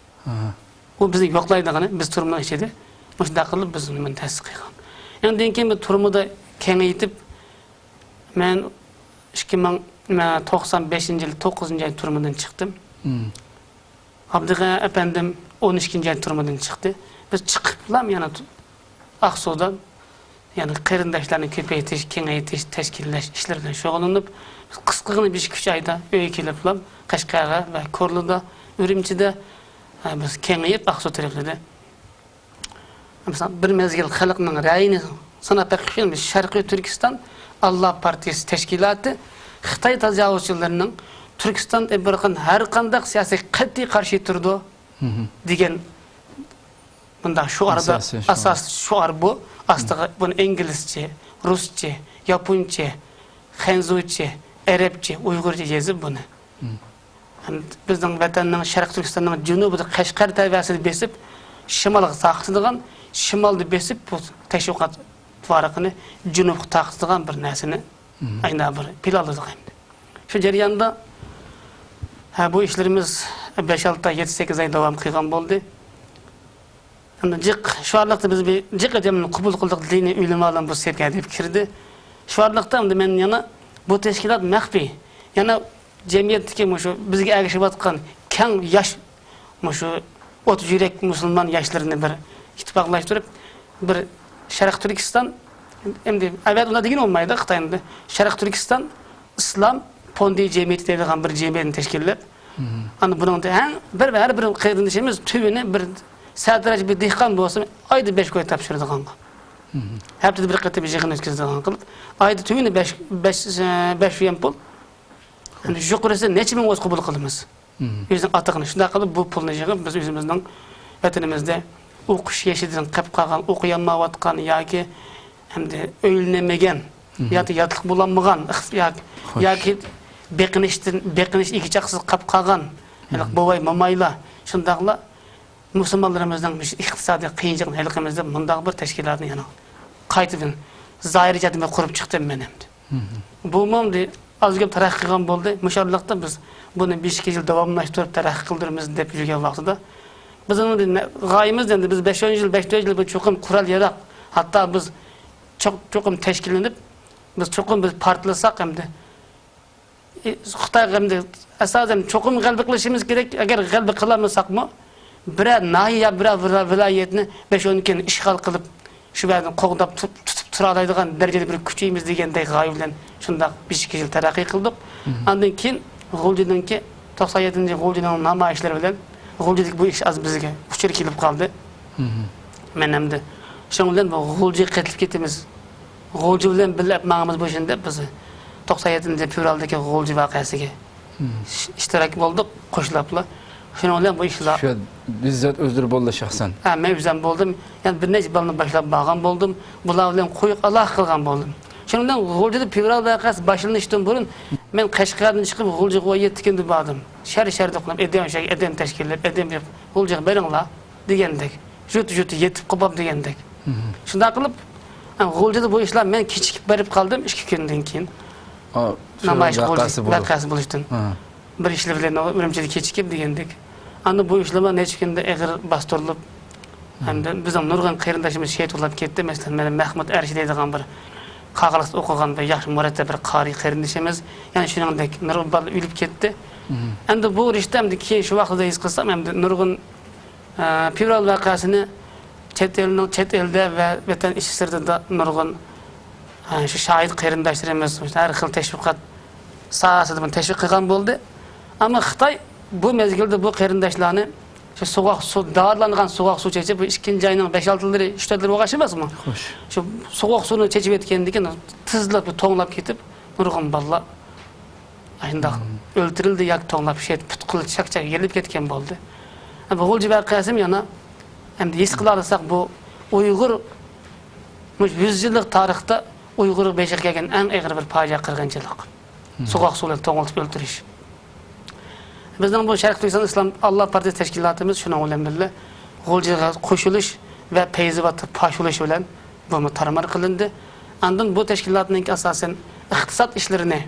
ئاھا. ئۇ بىزنى يوقلايدىغىنى، بىز تۈرمىنىڭ ئىچىدە. مۇشۇنداق قىلىپ بىز نېمىنى تەسىس قىلغان. ئاندىن كېيىن بۇ تۈرمىدە كېڭەيتىپ، مەن ئىككى مىڭ، مەن توقسان بەشىنچى يىل توققۇزىنچى ئاي تۈرمىدىن چىقتىم. ئابدۇغېنى ئەپەندىم ئون ئىككىنچى ئاي تۈرمىدىن چىقتى. بىز چىقىپلا يەنە تۇ-، ئاقسۇدا، يەنى قېرىنداشلارنى كۆپەيتىش، كېڭەيتىش، تەشكىللەش ئىشلىرى بىلەن شۇغۇللىنىپ، بىز قىسقىغىنا بەش ئۈچ ئايدا ئۆيگە كېلىپلا، قەشقەرگە ۋە كورلىدا، ئۈرۈمچىدە، ھە، بىز كېڭىيىپ ئاقسۇ تەرەپلىرىدە. مىسال، بىر مەزگىل خەلقنىڭ رەيىنى ساناپ بېقىش ئۈچۈن بىز شەرقىي تۈركىستان ئاللا پارتىيىسى تەشكىلاتى خىتاي تاجاۋۇزچىلىرىنىڭ تۈركىستاندا ئېلىپ بارغان ھەر قانداق سىياسىيەتكە قەتئىي قارشى تۇرىدۇ دېگەن مۇنداق شوئاردا، ئاساسىي شوئار. ئاساسىي شوئار بۇ. ئاستىغا بۇنى ئىنگلىزچە، رۇسچە، ياپونچە، خەنزۇچە، ئەرەبچە، ئۇيغۇرچە يېزىپ بۇنى. بىزنىڭ ۋەتەننىڭ شەرقىي تۈركىستاننىڭ جەنۇبىدا قەشقەر تەۋەسىدە بېسىپ، شىمالغا تارقىتىدىغان، شىمالدا بېسىپ بۇ تەشۋىقات ۋارىقىنى جەنۇبقا تارقىتىدىغان بىر نەرسىنى ئاينا بىر پىلانلىدۇق ئەمدى. شۇ جەرياندا، ھە، بۇ ئىشلىرىمىز بەش ئالتە، يەتتە سەككىز ئاي داۋام قىلغان بولدى. ئەمدى جىق، شۇ ئارىلىقتا بىز بىر جىق ئادەمنى قوبۇل قىلدۇق، دىنىي ئۆلىمالار بۇ سەپكە دەپ كىردى. شۇ ئارىلىقتا ئەمدى مەن يەنە بۇ تەشكىلات مەخپىي. يەنە جەمئىيەتتىكى مۇشۇ بىزگە ئەگىشىۋاتقان كەڭ ياش، مۇشۇ ئوت يۈرەك مۇسۇلمان ياشلىرىنى بىر ئىتتىپاقلاشتۇرۇپ، بىر شەرقىي تۈركىستان، ئەمدى ئەۋەت ئۇنداق دېگىلى بولمايدۇ، خىتاينى. شەرقىي تۈركىستان ئىسلام فوندى جەمئىيىتى دەيدىغان بىر جەمئىيەتنى تەشكىللەپ، ئانا بۇنىڭدا ھەر بىر، ھەر بىر قېرىندىشىمىز تۈۋىنى بىر سەتراش بىر دېھقان بولسا، ئايدا بەش كوي تاپشۇرىدىغانغا، ھەپتىدە بىر قېتىم يىغىن ئۆتكۈزىدىغان قىلىپ، ئايدا تۈۋىنى بەش، بەش، بەش يۈەن پۇل، يۇقىرىسى نەچچە مىڭ بولسا قوبۇل قىلىمىز. ئۆزىنىڭ ئاتىقىنى شۇنداق قىلىپ، بۇ پۇلنى يىغىپ، بىز ئۆزىمىزنىڭ ۋەتىنىمىزدە ئوقۇش يېشىدىن قېلىپ قالغان، ئوقۇيالمايۋاتقان ياكى ئەمدى ئۆيلىنەلمىگەن ياكى ياتلىق بولالمىغان، ئىقتىس-، ياكى، ياكى بېقىنىشتىن، بېقىنىش ئىگە-چاقىسىز قېلىپ قالغان، ھېلىقى بوۋاي-مومايلار، شۇنداقلا مۇسۇلمانلىرىمىزنىڭ مۇشۇ ئىقتىسادىي قىيىنچىلىقىنى ھەل قىلىمىز دەپ، مۇنداق بىر تەشكىلاتنى يەنە قايتىدىن زاھىرىي جەھەتتىن بىر قۇرۇپ چىقتىم مەن ئەمدى. بۇمۇ ئەمدى ئاز كۆپ تەرەققىي قىلغان بولدى. مۇشۇ ئارىلىقتا بىز بۇنى بەش ئىككى يىل داۋاملاشتۇرۇپ تەرەققىي قىلدۇرىمىز دەپ يۈرگەن ۋاقتىدا، بىزنىڭ ئەمدى نە-، غايىمىز ئەمدى بىز بەش ئون يىل، بەش تۆت يىل بىر چوقۇم قورال ياراق، ھەتتا بىز چوق-، چوقۇم تەشكىللىنىپ، بىز چوقۇم بىز پارتلىساق ئەمدى، ئى، خىتايغا ئەمدى ئاساسەن چوقۇم غەلىبە قىلىشىمىز كېرەك. ئەگەر غەلىبە قىلالمىساقمۇ، بىرەر ناھىيە، بىرەر ۋىلا-، ۋىلايەتنى بەش ئون كۈن ئىشغال قىلىپ، شۇ يەردىن قوغداپ تۇت-، تۇتۇپ تۇرالايدىغان دەرىجىدە بىر كۈچىيىمىز دېگەندەك غايە بىلەن شۇنداق بەش ئىككى يىل تەرەققىي قىلدۇق. ئاندىن كېيىن غۇلجىنىڭكى، توقسان يەتتىنچى غۇلجىنىڭ نامايىشلىرى بىلەن غۇلجىدىكى بۇ ئىش ئاز بىزگە ئۇچۇر كېلىپ قالدى. مەن ئەمدى شۇنىڭ بىلەن بۇ غۇلجىغا قېتىپ كېتىمىز، غۇلجا بىلەن بىللە ئەپ ماڭىمىز بۇ ئىشنى دەپ، بىز توقسان يەتتىنچى فېۋرالدىكى غۇلجا ۋەقەسىگە ئىش-، ئىشتىراك بولدۇق، قوشۇلاپلا. شۇنىڭ بىلەن بۇ ئىشلار شۇ بىززات ئۆزلىرى بولدى شەخسەن. ھە، مەن ئۆزۈم بولدۇم. يەنە بىر نەچچە بالىنى باشلاپ بارغان بولدۇم. بۇلار بىلەن قويۇق ئالاقە قىلغان بولدۇم. شۇنىڭ بىلەن غۇلجىدا فېۋرال ۋەقەسى باشلىنىشتىن بۇرۇن مەن قەشقەردىن چىقىپ غۇلجىغا ئون يەتتە كۈندە باردىم. شەر-شەردە قىلىپ، ئادەم، ئادەم تەشكىللەپ، ئادەم يىغىپ، غۇلجىغا بېرىڭلار دېگەندەك. جۇتى-جۇتى يېتىپ قوپام دېگەندەك. شۇنداق قىلىپ، ھە، غۇلجىدا بۇ ئىشلار، مەن كېچىكىپ بېرىپ قالدىم ئىككى كۈندىن كېيىن. ئا، نامايىش فېۋرال غۇلجا ۋەقەسى بولۇپ. ۋەقەسى بولۇشتىن. ھە. بىر ئىشلار بىلەن ئۈرۈمچىدە كېچىكىپ دېگەندەك. ئاندىن بۇ ئىشلار نەچچە كۈندە ئېغىر باستۇرۇلۇپ، ھەمدە بىزنىڭ نۇرغۇن قېرىنداشىمىز شېھىت بولۇپ كەتتى. مەسىلەن، مەن مەھمۇد ئەرشى دەيدىغان بىر قاقىلىقتا ئوقۇغان بىر ياخشى مۇرەتتەپ بىر قارىي قېرىندىشىمىز. يەنە شۇنىڭدەك نۇرغۇن بالىلار ئۆلۈپ كەتتى. ئەمدى بۇ ئۇرۇشتا ئەمدى كېيىن شۇ ۋاقىتتا ھېس قىلسام، ئەمدى نۇرغۇن ئە، فېۋرال ۋەقەسىنى چەت ئەلنىڭ، چەت ئەلدە ۋە ۋەتەن ئىچى سىرتىدا نۇرغۇن، ئە، شۇ شاھىت قېرىنداشلىرىمىز ھەر خىل تەشۋىقات ساھەسىدە بۇنى تەشۋىق قىلغان بولدى. ئەمما خىتاي بۇ مەزگىلدە بۇ قېرىنداشلارنى شۇ سوغۇق سۇ، دارىلانغان سوغۇق سۇ چېچىپ، بۇ ئىككىنچى ئاينىڭ بەش ئالتىلىرى، ئۈچ تۆتلىرى بولغان ئىش ئەمەسمۇ؟ خوش. شۇ سوغۇق سۇنى چېچىۋەتكەندىن كېيىن تېزلا بىر توڭلاپ كېتىپ، نۇرغۇن بالىلار ئاشۇنداق ئۆلتۈرۈلدى ياكى توڭلاپ شېھىت، پۇت-قولى چاك-چاك يېرىلىپ كەتكەن بولدى. بۇ غۇلجا ۋەقەسىمۇ يەنە ئەمدى ھېس قىلالىساق، بۇ ئۇيغۇر مۇشۇ يۈز يىللىق تارىختا ئۇيغۇر بېشىغا كەلگەن ئەڭ ئېغىر بىر پاجىئە قىرغىنچىلىق. سوغۇق سۇ بىلەن توڭلىتىپ ئۆلتۈرۈش. بىزنىڭ بۇ شەرقىي تۈركىستان ئىسلام ئاللا پارتىيىسى تەشكىلاتىمىز شۇنىڭ بىلەن بىللە غۇلجىغا قوشۇلۇش ۋە پەيزىۋاتتا پاش بولۇش بىلەن بۇمۇ تارمار قىلىندى. ئاندىن بۇ تەشكىلاتنىڭكى ئاساسەن ئىقتىساد ئىشلىرىنى،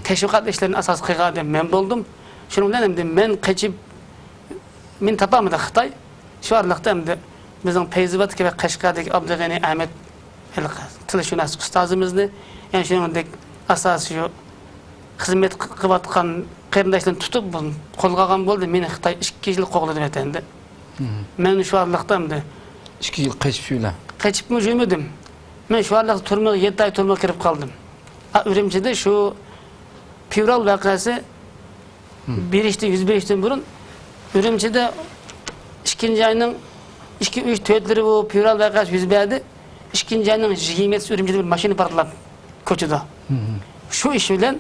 تەشۋىقات ئىشلىرىنى ئاساس قىلغان ئادەم مەن بولدۇم. شۇنىڭ بىلەن ئەمدى مەن قېچىپ، مېنى تاپالمىدى خىتاي. شۇ ئارىلىقتا ئەمدى بىزنىڭ پەيزىۋاتتىكى ۋە قەشقەردىكى ئابدۇغېنى ئەمەت ھېلىقى تىلشۇناس ئۇستازىمىزنى، يەنە شۇنىڭدەك ئاساسىي شۇ خىزمەت قىلىۋاتقان قېرىنداشلارنى تۇتۇپ، بۇنى قولغا ئالغان بولدى. مېنى خىتاي ئىككى يىل قوغلىدى ۋەتەندە. مەن شۇ ئارىلىقتا ئەمدى ئىككى يىل قېچىپ شۇ بىلەن. قېچىپمۇ يۈرمىدىم. مەن شۇ ئارىلىقتا تۈرمىگە يەتتە ئاي تۈرمىگە كىرىپ قالدىم. ئا، ئۈرۈمچىدە شۇ فېۋرال ۋەقەسى بېرىشتىن، يۈز بېرىشتىن بۇرۇن ئۈرۈمچىدە ئىككىنچى ئاينىڭ ئىككى، ئۈچ، تۆتلىرى بۇ فېۋرال ۋەقەسى يۈز بەردى. ئىككىنچى ئاينىڭ يىگىرمە يەتتىسى ئۈرۈمچىدە بىر ماشىنا پارتلاپ كوچىدا. شۇ ئىش بىلەن،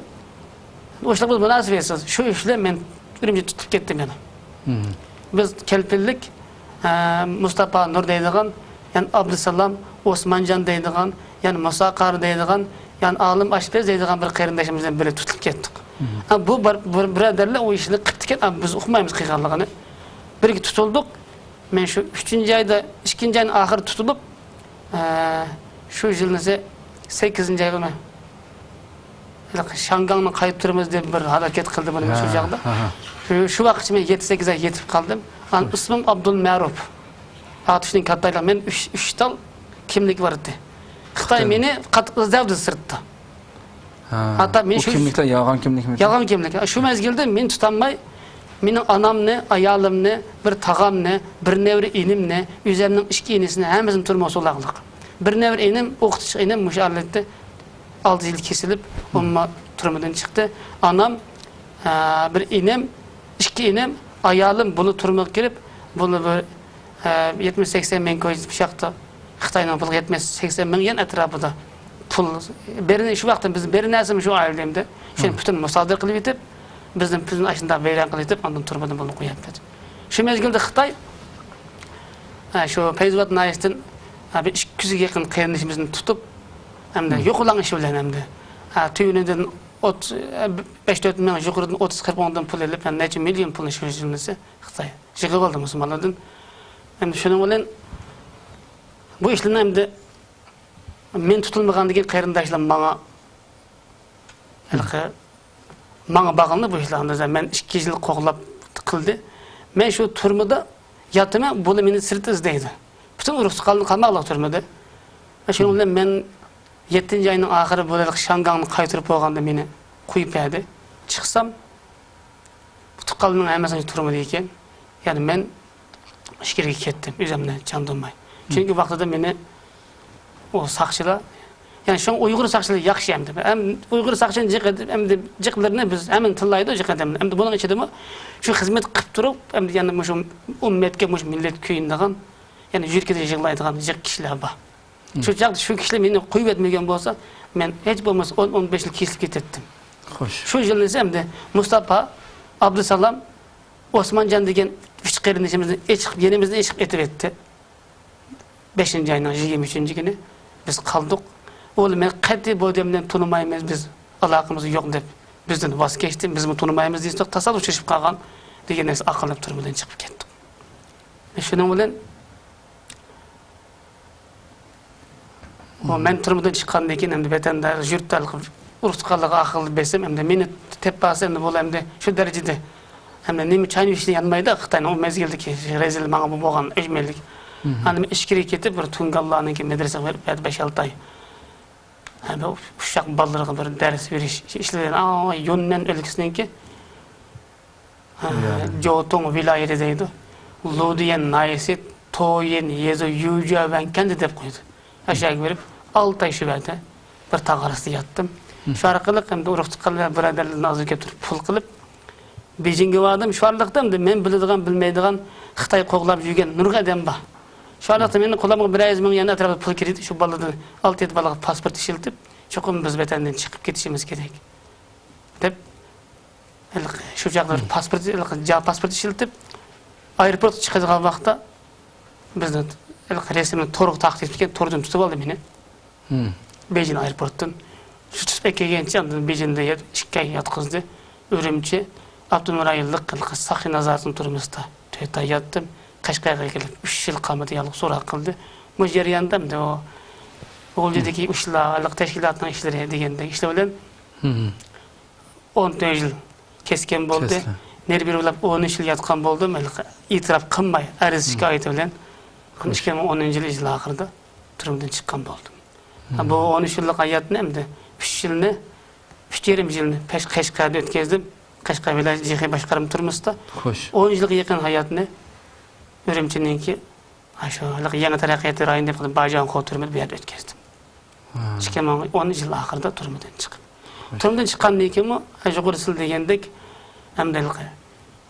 ئۇ ئىشلار بىز مۇناسىۋەتسىز. شۇ ئىش بىلەن مەن ئۈرۈمچىدە تۇتۇپ كەتتىم يەنە. بىز كەلپىنلىك، ئە، مۇستاپا نۇر دەيدىغان، يەنى ئابدۇسالام ئوسمانجان دەيدىغان، يەنى مۇسا قارى دەيدىغان، يەنى ئالىم ئاشپەز دەيدىغان بىر قېرىنداشىمىز بىلەن بىرگە تۇتۇلۇپ كەتتۇق. ھە، بۇ بىر، بىر، بۇرادەرلەر ئۇ ئىشنى قىپتىكەن، ئەمما بىز ئۇقمايمىز قىلغانلىقىنى. بىرگە تۇتۇلدۇق. مەن شۇ ئۈچىنچى ئايدا، ئىككىنچى ئاينىڭ ئاخىرى تۇتۇلۇپ، ئە، شۇ يىلنىسى سەككىزىنچى ئايغىمۇ ھېلىقى شياڭگاڭنى قايتۇرىمىز دەپ بىر ھەرىكەت قىلدى بۇنى شۇ ھە، چاغدا. ھە، ھە. شۇ، شۇ ۋاقىتچە مەن يەتتە، سەككىز ئاي يېتىپ قالدىم. ئاندىن ئىسمىم ئابدۇل مەرۇپ. ئاتۇشنىڭ كاتتايلىق. مەن ئۈچ، ئۈچ تال كىملىك بار ئىدى. خىتاي خىتاي. مېنى قاتتىق ئىزدەۋدى سىرتتا. ھە. ھەتتا مەن ئۇ شۇ كىملىكلەر يالغان كىملىكمىكەن؟ يالغان كىملىك. شۇ مەزگىلدە مېنى تۇتالماي، مېنىڭ ئانامنى، ئايالىمنى، بىر تاغامنى، بىر نەۋرە ئىنىمنى، ئۆزۈمنىڭ ئىككى ئىنىسىنى ھەممىسىنى تۈرمىگە سولاقلىق. بىر نەۋرە ئىنىم، ئوقۇتقۇچى ئىنىم مۇشۇ ھالەتتە ئالتە يىل كېسىلىپ، ئۇمۇ تۈرمىدىن چىقتى. ئانام، ئە، بىر ئىنىم، ئىككى ئىنىم، ئايالىم بۇلا تۈرمىگە كىرىپ، بۇلا بىر، ئە، يەتمىش سەكسەن مىڭ كوي پىشاقتا خىتاينىڭ پۇلىغا يەتمىش سەكسەن مىڭ يەن ئەتراپىدا پۇل بېرىنى، شۇ ۋاقىتتا بىز بېرىنەسىمۇ شۇ ئائىلىمدە شۇنى پۈتۈن مۇسادىرە قىلىپ يېتىپ، بىزنى پۈتۈن ئاشۇنداق ۋەيران قىلىپ يېتىپ، ئاندىن تۈرمىدىن بۇلىنىپ قويۇپتۇ. شۇ مەزگىلدە خىتاي، ئە، شۇ پەيزىۋات ناھىيەسىدىن، ئە، بىر ئىككى يۈزگە يېقىن قېرىندىشىمىزنى تۇتۇپ، ئەمدى يوقىلاڭ ئىشى بىلەن ئەمدى، ئە، تۆۋىنىدىن ئوت-، ئە، بەش تۆت مىڭ، يۇقىرىدىن ئوتتۇز قىرىق مىڭدىن پۇل ئېلىپ، يەنى نەچچە مىليون پۇلنى شۇ يىلنىسى خىتاي يىغىۋالدى مۇسۇلمانلاردىن. ئەمدى شۇنىڭ بىلەن بۇ ئىشلارنى ئەمدى مەن تۇتۇلمىغاندىن كېيىن قېرىنداشلار ماڭا ھېلىقى ماڭا باغلىنىدۇ بۇ ئىشلار. ئاندىن مەن ئىككى يىل قوغلاپ قىلدى. مەن شۇ تۈرمىدە ياتىمەن، بۇلار مېنى سىرتتا ئىزدەيدۇ. پۈتۈن ئۇرۇق تۇغقانلىرىم قالماقلىق تۈرمىدە. شۇنىڭ بىلەن مەن يەتتىنچى ئاينىڭ ئاخىرى بۇ ھېلىقى شياڭگاڭنى قايتۇرۇپ بولغاندا مېنى قويۇپ بەردى. چىقسام، بۇ تۇغقانلىرىمنىڭ ھەممىسى تۈرمىدە ئىكەن. يەنى مەن ئىچكىرىگە كەتتىم، ئۆزۈمنى چاندۇرماي. چۈنكى ۋاقتىدا مېنى ئۇ ساقچىلار، يەنى شۇڭا ئۇيغۇر ساقچىلىرى ياخشى ئەمدى. ئەم-، ئۇيغۇر ساقچىنىڭ جىق ئەمدى جىقلىرىنى بىز ھەممىنى تىللايدۇ، جىق ئادەمنى. ئەمدى بۇنىڭ ئىچىدىمۇ شۇ خىزمەت قىلىپ تۇرۇپ، ئەمدى يەنە مۇشۇ ئۈممەتكە، مۇشۇ مىللەتكە كۆيۈنىدىغان، يەنە يۈرىكىدە يىغلايدىغان جىق كىشىلەر بار. شۇ چاغدا شۇ كىشىلەر مېنى قويۇۋەتمىگەن بولسا، مەن ھېچ بولمىسا ئون، ئون بەش يىل كېسىلىپ كېتەتتىم. خوش. شۇ يىلنىسى ئەمدى مۇستاپا، ئابدۇسالام، ئوسمانجان دېگەن ئۈچ قېرىندىشىمىزنى ئېچىقىپ، يېنىمىزدىن ئېچىقىپ ئېتىۋەتتى. بەشىنچى ئاينىڭ يىگىرمە ئۈچىنچى كۈنى بىز قالدۇق. ئۇلار مەن قەتئىي بۇ ئادەمنى تونۇمايمىز، بىز ئالاقىمىز يوق دەپ بىزدىن ۋاز كەچتى. بىزمۇ تونۇمايمىز دېسەك، تاسادىپ ئۇچرىشىپ قالغان دېگەن نەرسە ئاقىلىپ تۈرمىدىن چىقىپ كەتتۇق. شۇنىڭ بىلەن ئۇ مەن تۈرمىدىن چىققاندىن كېيىن ئەمدى ۋەتەندە يۇرتتا ئۇرۇق تۇغقانلارغا ئاخىرى بەرسەم، ئەمدى مېنى تېپىپ بارسا، ئەمدى بۇلار ئەمدى شۇ دەرىجىدە ئەمدى نېمە چاينى ئىچىشنى يانمايدۇ خىتاينىڭ ئۇ مەزگىلدىكى رەزىل ماڭا بولغان ئۆچمەنلىك. ئاندىن مەن ئىچكىرىگە كېتىپ، بىر تۇڭگانلارنىڭكى مەدرىسىگە بېرىپ بەش-ئالتە ئاي. ھە، بۇ ئۇششاق بالىلىرغا بىر دەرس بېرىش ئىشلىرى، ئا، يۈننەن ئۆلكىسىنىڭكى ھە، جوتۇڭ ۋىلايىتى دەيدۇ. لۇدىيەن ناھىيەسى تويىن يېزا يۈجياۋەن كەنتى دەپ قويدى. ئاشۇ يەرگە بېرىپ، ئالتە ئاي شۇ يەردە بىر تاغ ئاستىدا ياتتىم. شۇ ئارقىلىق ئەمدى ئۇرۇق تۇغقانلار، بۇرادەرلەرنى ئازدۇر كۆپتۈر پۇل قىلىپ، بېيجىڭغا باردىم. شۇ ئارىلىقتا ئەمدى مەن بىلىدىغان، بىلمەيدىغان، خىتاي قوغلاپ يۈرگەن نۇرغۇن ئادەم بار. شۇ ئارىلىقتا مېنىڭ قولۇمغا بىر يۈز مىڭ يۈەن ئەتراپىدا پۇل كىردى. شۇ بالىدىن، ئالتە يەتتە بالىغا پاسپورت ئىشلىتىپ، چوقۇم بىز ۋەتەندىن چىقىپ كېتىشىمىز كېرەك، دەپ، ھېلىقى شۇ چاغدا پاسپورت، ھېلىقى جا پاسپورت ئىشلىتىپ، ئايروپورتقا چىقىدىغان ۋاقىتتا بىزنى ھېلىقى رەسىمنى تورغا تارقىتىپ كەتكەن، توردىن تۇتۇپ ئالدى مېنى. بېيجىڭ ئايروپورتتىن. شۇ تۇتۇپ ئەكەلگەنچە ئاندىن بېيجىڭدا يات-، ئىككى ئاي ياتقۇزدى. ئۈرۈمچى ئاپتونوم رايونلۇق ساقچى نازارىتىنىڭ تۈرمىسىدە تۆت ئاي ياتتىم. قەشقەرگە كېلىپ ئۈچ يىل قامىدى، يالغۇز سوراق قىلدى. مۇشۇ جەرياندا ئەمدى ئۇ غۇلجىدىكى ئۇ ئىشلار، ھېلىقى تەشكىلاتنىڭ ئىشلىرى دېگەندەك ئىشلار بىلەن ئون تۆت يىل كەسكەن بولدى. كەسكەن. نېرى بېرى بولۇپ ئون ئۈچ يىل ياتقان بولدۇم. ھېلىقى ئېتىراپ قىلماي، ئەرز شىكايىتى بىلەن ئىككى مىڭ ئونىنچى يىل ئىيۇل ئاخىرىدا تۈرمىدىن چىققان بولدۇم. ھە، بۇ ئون ئۈچ يىللىق ھاياتنى ئەمدى ئۈچ يىلنى، ئۈچ يېرىم يىلنى پەش-، قەشقەردە ئۆتكۈزدۈم. قەشقەر ۋىلايەت جىخې باشقارما تۈرمىسىدا. خوش. ئون يىلغا يېقىن ھاياتنى ئۈرۈمچىنىڭكى، ھە، شۇ ھېلىقى يېڭى تەرەققىيات رايونى دەپ باجانخو تۈرمىدە بۇ يەردە ئۆتكۈزدۈم. ھە. ئىككى مىڭ ئون يىل ئاخىرىدا تۈرمىدىن چىقىپ. خوش. تۈرمىدىن چىققاندىن كېيىنمۇ، ھە، يۇقىرىدا سىز دېگەندەك، ئەمدى ھېلىقى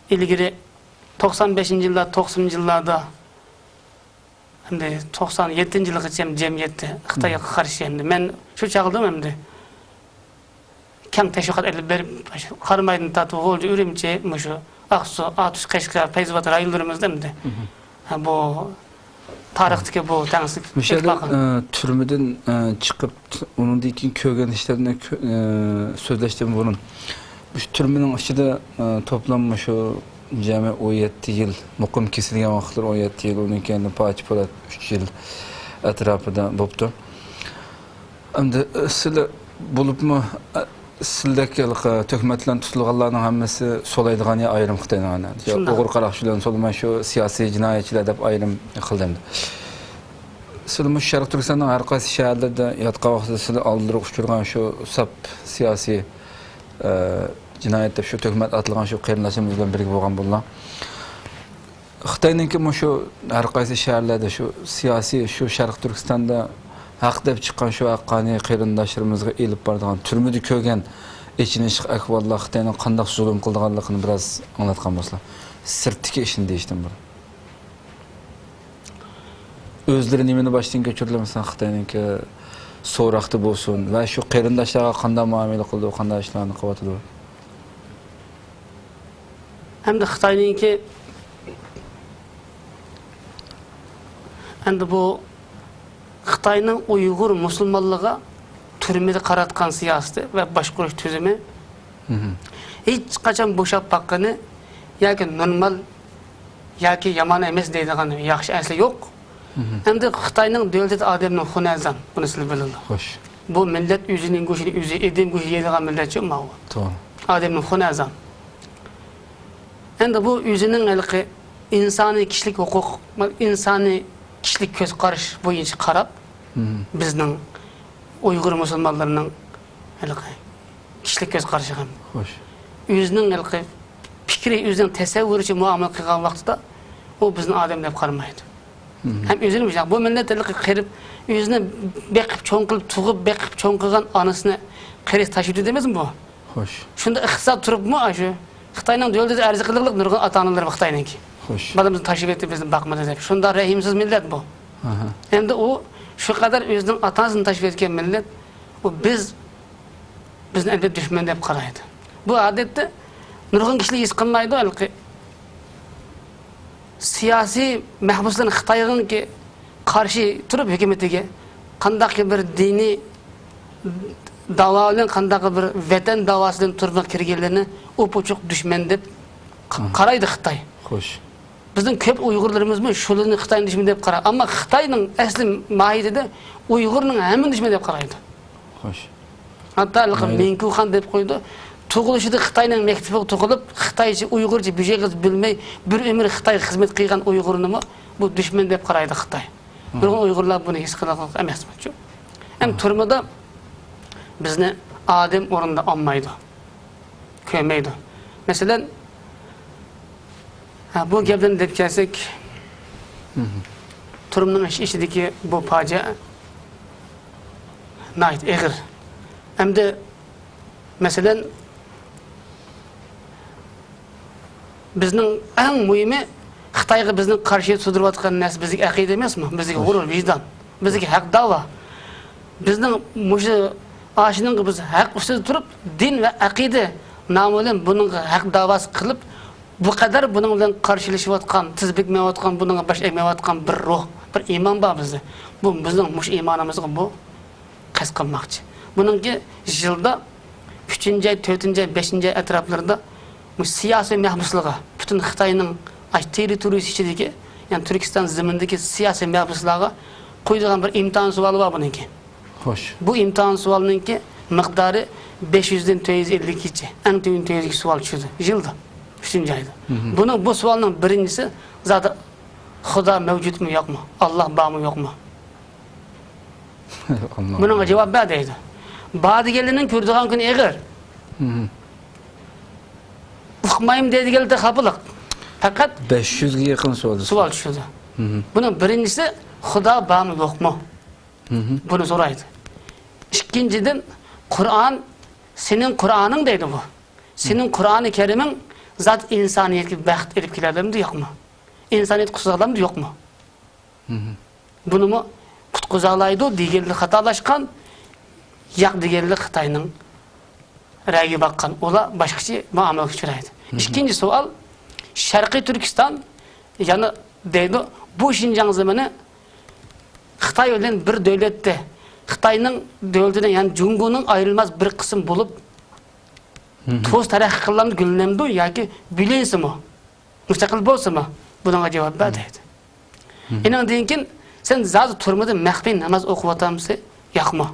ئىلگىرى توقسان بەشىنچى يىللار، توقسىنىنچى يىللاردا ئەمدى توقسان يەتتىنچى يىلغىچە جەمئىيەتتە خىتايغا قارشى ئەمدى مەن شۇ چاغدىمۇ ئەمدى كەڭ تەشۋىقات ئېلىپ بېرىپ، قارامايدىن تارتىپ غۇلجا، ئۈرۈمچى، مۇشۇ ئاقسۇ، ئاتۇش، قەشقەر، پەيزىۋات رايونلىرىمىزدا ئەمدى ھە، بۇ تارىختىكى بۇ تەڭسىزلىك مۇشۇ يەردە، ئىتتىپاقى. ئە، تۈرمىدىن، ئە، چىقىپ، ئۇنىڭدىن كېيىن كۆرگەن ئىشلارنى كۆ-، ئە، سۆزلەشتىن بۇرۇن، مۇشۇ تۈرمىنىڭ ئىچىدە، ئە، توپلام مۇشۇ جەمئىي ئون يەتتە يىل، مۇقىم كېسىلگەن ۋاقىتلىرى ئون يەتتە يىل، ئۇنىڭ كەينىدىن پاچا پولات ئۈچ يىل ئەتراپىدا بوپتۇ. ئەمدى، ئە، سىلى بولۇپمۇ، ئە، سىلدەك ھېلىقى تۆھمەت بىلەن تۇتۇلغانلارنىڭ ھەممىسى سولايدىغان يا ئايرىم خىتاينىڭ ئەنە. يا شۇنداق. ئوغرى قاراقچى بىلەن سولىماي، شۇ سىياسىي جىنايەتچىلەر دەپ ئايرىم قىلدى ئەمدى. سىلى مۇشۇ شەرقىي تۈركىستاننىڭ ھەر قايسى شەھەرلىرىدە ياتقان ۋاقتىدا سىلى ئالدىراپ ئۇچرىغان شۇ ساپ سىياسىي، ئە، جىنايەت دەپ شۇ تۆھمەت ئاتىلغان شۇ قېرىنداشلىرىمىز بىلەن بىرگە بولغان بولىلا. خىتاينىڭكى مۇشۇ ھەر قايسى شەھەرلەردە شۇ سىياسىي، شۇ شەرقىي تۈركىستاندا ھەق دەپ چىققان شۇ ھەققانىي قېرىنداشلىرىمىزغا ئېلىپ بارىدىغان تۈرمىدە كۆرگەن ئېچىنىشلىق ئەھۋاللار، خىتاينىڭ قانداق زۇلۇم قىلىدىغانلىقىنى بىراز ئاڭلاتقان بولسىلا. سىرتتىكى ئىشنى دېيىشتىن بۇرۇن. ئۆزلىرى نېمىنى باشتىن كەچۈردى، مەسىلەن، خىتاينىڭكى سوراقتا بولسۇن ۋە شۇ قېرىنداشلارغا قانداق مۇئامىلە قىلىدۇ، قانداق ئىشلارنى قىلىۋاتىدۇ؟ ئەمدى خىتاينىڭكى، ئەمدى بۇ خىتاينىڭ ئۇيغۇر مۇسۇلمانلىرىغا تۈرمىدە قاراتقان سىياسىتى ۋە باشقۇرۇش تۈزۈمى ھېچقاچان بوشاپ باققىنى ياكى نورمال ياكى يامان ئەمەس دەيدىغان ياخشى ئەسلى يوق. ئەمدى خىتاينىڭ دۆلىتىدە ئادەمنىڭ خۇنى ھەزام، بۇنى سىلەر بىلىدۇ. خوش. بۇ مىللەت ئۆزىنىڭ گۆشىنى ئۆزى ئېدىم گۆشى يەيدىغان مىللەت چۇ ماۋۇ. توغرا. ئادەمنىڭ خۇنى ھەزام. ئەمدى بۇ ئۆزىنىڭ ھېلىقى ئىنسانىي كىشىلىك ھوقۇق، ئىنسانىي كىشىلىك كۆز قاراش بويىچە قاراپ، بىزنىڭ ئۇيغۇر مۇسۇلمانلىرىنىڭ ھېلىقى كىشىلىك كۆز قارىشىغا خوش. ئۆزىنىڭ ھېلىقى پىكرى، ئۆزىنىڭ تەسەۋۋۇرىچە مۇئامىلە قىلغان ۋاقتىدا ئۇ بىزنى ئادەم دەپ قارىمايدۇ. ھەم ئۆزىنى بۇ، بۇ مىللەت ھېلىقى قېرىپ، ئۆزىنى بېقىپ چوڭ قىلىپ، تۇغۇپ بېقىپ چوڭ قىلغان ئانىسىنى قېرى تاشلىۋېتىدۇ دېمەسمۇ بۇ؟ خوش. شۇنداق ئىقتىساد تۇرۇپمۇ، ئاشۇ خىتاينىڭ دۆلىتىدە ئەرز قىلىقلىق نۇرغۇن ئاتا-ئانىلىرى خىتاينىڭكى. خوش. بالىمىزنى تاشلىۋەتتى، بىزنى باقمىدى دەپ. شۇنداق رەھىمسىز مىللەت بۇ. ئەمدى ئۇ شۇ قەدەر ئۆزىنىڭ ئاتا-ئانىسىنى تاشلىۋەتكەن مىللەت، ئۇ بىز، بىزنى ئەلۋەتتە دۈشمەن دەپ قارايدۇ. بۇ ئادەتتە نۇرغۇن كىشىلەر ھېس قىلمايدۇ، ھېلىقى سىياسىي مەھبۇسلارنى خىتايغىكى قارشى تۇرۇپ ھۆكۈمىتىگە قانداقكى بىر دىنىي داۋا بىلەن، قانداقكى بىر ۋەتەن داۋاسى بىلەن تۈرمىگە كىرگەنلىرىنى ئوپئوچۇق دۈشمەن دەپ ق-، قارايدۇ خىتاي. خوش. بىزنىڭ كۆپ ئۇيغۇرلىرىمىزمۇ شۇلارنى خىتاينىڭ دۈشمىنى دەپ قارايدۇ. ئەمما خىتاينىڭ ئەسلى ماھىيىتىدە ئۇيغۇرنىڭ ھەممىنى دۈشمەن دەپ قارايدۇ. خوش. ھەتتا ھېلىقى مەيلى. مىڭكۇخان دەپ قويىدۇ. تۇغۇلۇشىدا خىتاينىڭ مەكتىپىگە تۇغۇلۇپ، خىتايچە، ئۇيغۇرچە بىر شەي قىلىپ بىلمەي، بىر ئۆمۈر خىتايغا خىزمەت قىلغان ئۇيغۇرنىمۇ بۇ دۈشمەن دەپ قارايدۇ خىتاي. نۇرغۇن ئۇيغۇرلار بۇنى ھېس قىلغان ئەمەسمۇ شۇ. ھەم تۈرمىدە بىزنى ئادەم ئورنىدا ئالمايدۇ. كۆرمەيدۇ. مەسىلەن، ھە، بۇ گەپلەرنى دەپ كەلسەك، تۈرمىنىڭ ئىچ-، ئىچىدىكى بۇ پاجىئە ناھايىتى ئېغىر. ئەمدى، مەسىلەن، بىزنىڭ ئەڭ مۇھىمى، خىتايغا بىزنىڭ قارشى تۇردۇرۇۋاتقان نەرسە بىزدىكى ئەقىدە ئەمەسمۇ؟ بىزدىكى غۇرۇر، ۋىجدان، بىزدىكى ھەق داۋا. بىزنىڭ مۇشۇ ئاشۇنىڭغا بىز ھەق ئۈستىدە تۇرۇپ، دىن ۋە ئەقىدە نامى بىلەن بۇنىڭغا ھەق داۋاسى قىلىپ، بۇ قەدەر بۇنىڭ بىلەن قارشىلىشىۋاتقان، تىز بۈكمەيۋاتقان، بۇنىڭغا باش ئەگمەيۋاتقان بىر روھ، بىر ئىمان بار بىزدە. بۇ بىزنىڭ مۇشۇ ئىمانىمىزغا بۇ پەس قىلماقچى. بۇنىڭكى يىلدا ئۈچىنچى ئاي، تۆتىنچى ئاي، بەشىنچى ئاي ئەتراپلىرىدا بۇ سىياسىي مەھبۇسلارغا، پۈتۈن خىتاينىڭ ئاش تېررىتورىيىسى ئىچىدىكى، يەنى تۈركىستان زېمىنىدىكى سىياسىي مەھبۇسلارغا قويىدىغان بىر ئىمتىھان سوئالى بار بۇنىڭكى. خوش. بۇ ئىمتىھان سوئالنىڭكى مىقدارى بەش يۈزدىن تۆت يۈز ئەللىككىچە، ئەڭ تۆۋەن تۆت يۈزگە سوئال چۈشىدۇ يىلدا، ئۈچىنچى ئايدا. مھم. بۇنىڭ، بۇ سوئالنىڭ بىرىنچىسى زادى خۇدا مەۋجۇتمۇ يوقمۇ؟ ئاللا بارمۇ يوقمۇ؟ ئاللا. بۇنىڭغا جاۋاب بەر دەيدۇ. بار دېگەنلەرنىڭ كۆرىدىغان كۈنى ئېغىر. مھم. ئۇقمايمەن دەيدىغەنلەردە خاپىلىق. پەقەت بەش يۈزگە يېقىن سوئال. سوئال چۈشىدۇ. مھم. بۇنىڭ بىرىنچىسى خۇدا بارمۇ يوقمۇ؟ مھم. بۇنى سورايدۇ. ئىككىنچىدىن، قۇرئان، سېنىڭ قۇرئانىڭ دەيدۇ بۇ. سېنىڭ قۇرئانى كەرىمىڭ زادى ئىنسانىيەتكە بەخت ئېلىپ كېلەلەمدۇ يوقمۇ؟ ئىنسانىيەت قۇتقۇزالامدۇ يوقمۇ؟ مھم. بۇنىمۇ قۇتقۇزالايدۇ دېگەنلىك خاتالاشقان، ياق دېگەنلىك خىتاينىڭ رەيىگە باققان. ئۇلار باشقىچە مۇئامىلىگە ئۇچرايدۇ. مھم. ئىككىنچى سوئال، شەرقىي تۈركىستان يەنە دەيدۇ، بۇ شىنجاڭ زېمىنى خىتاي بىلەن بىر دۆلەتتە، خىتاينىڭ دۆلىتىدە، يەنى جۇڭگونىڭ ئايرىلماس بىر قىسمى بولۇپ، مھم. تۇز تەرەققىي قىلامدۇ، گۈللىنەمدۇ ياكى بۆلۈنسىمۇ؟ مۇستەقىل بولسىمۇ؟ بۇنىڭغا جاۋاب بەر دەيدۇ. مھم. ئېنىڭدىن كېيىن، سەن زادى تۈرمىدە مەخپىي ناماز ئوقۇۋاتامسەن ياقمۇ؟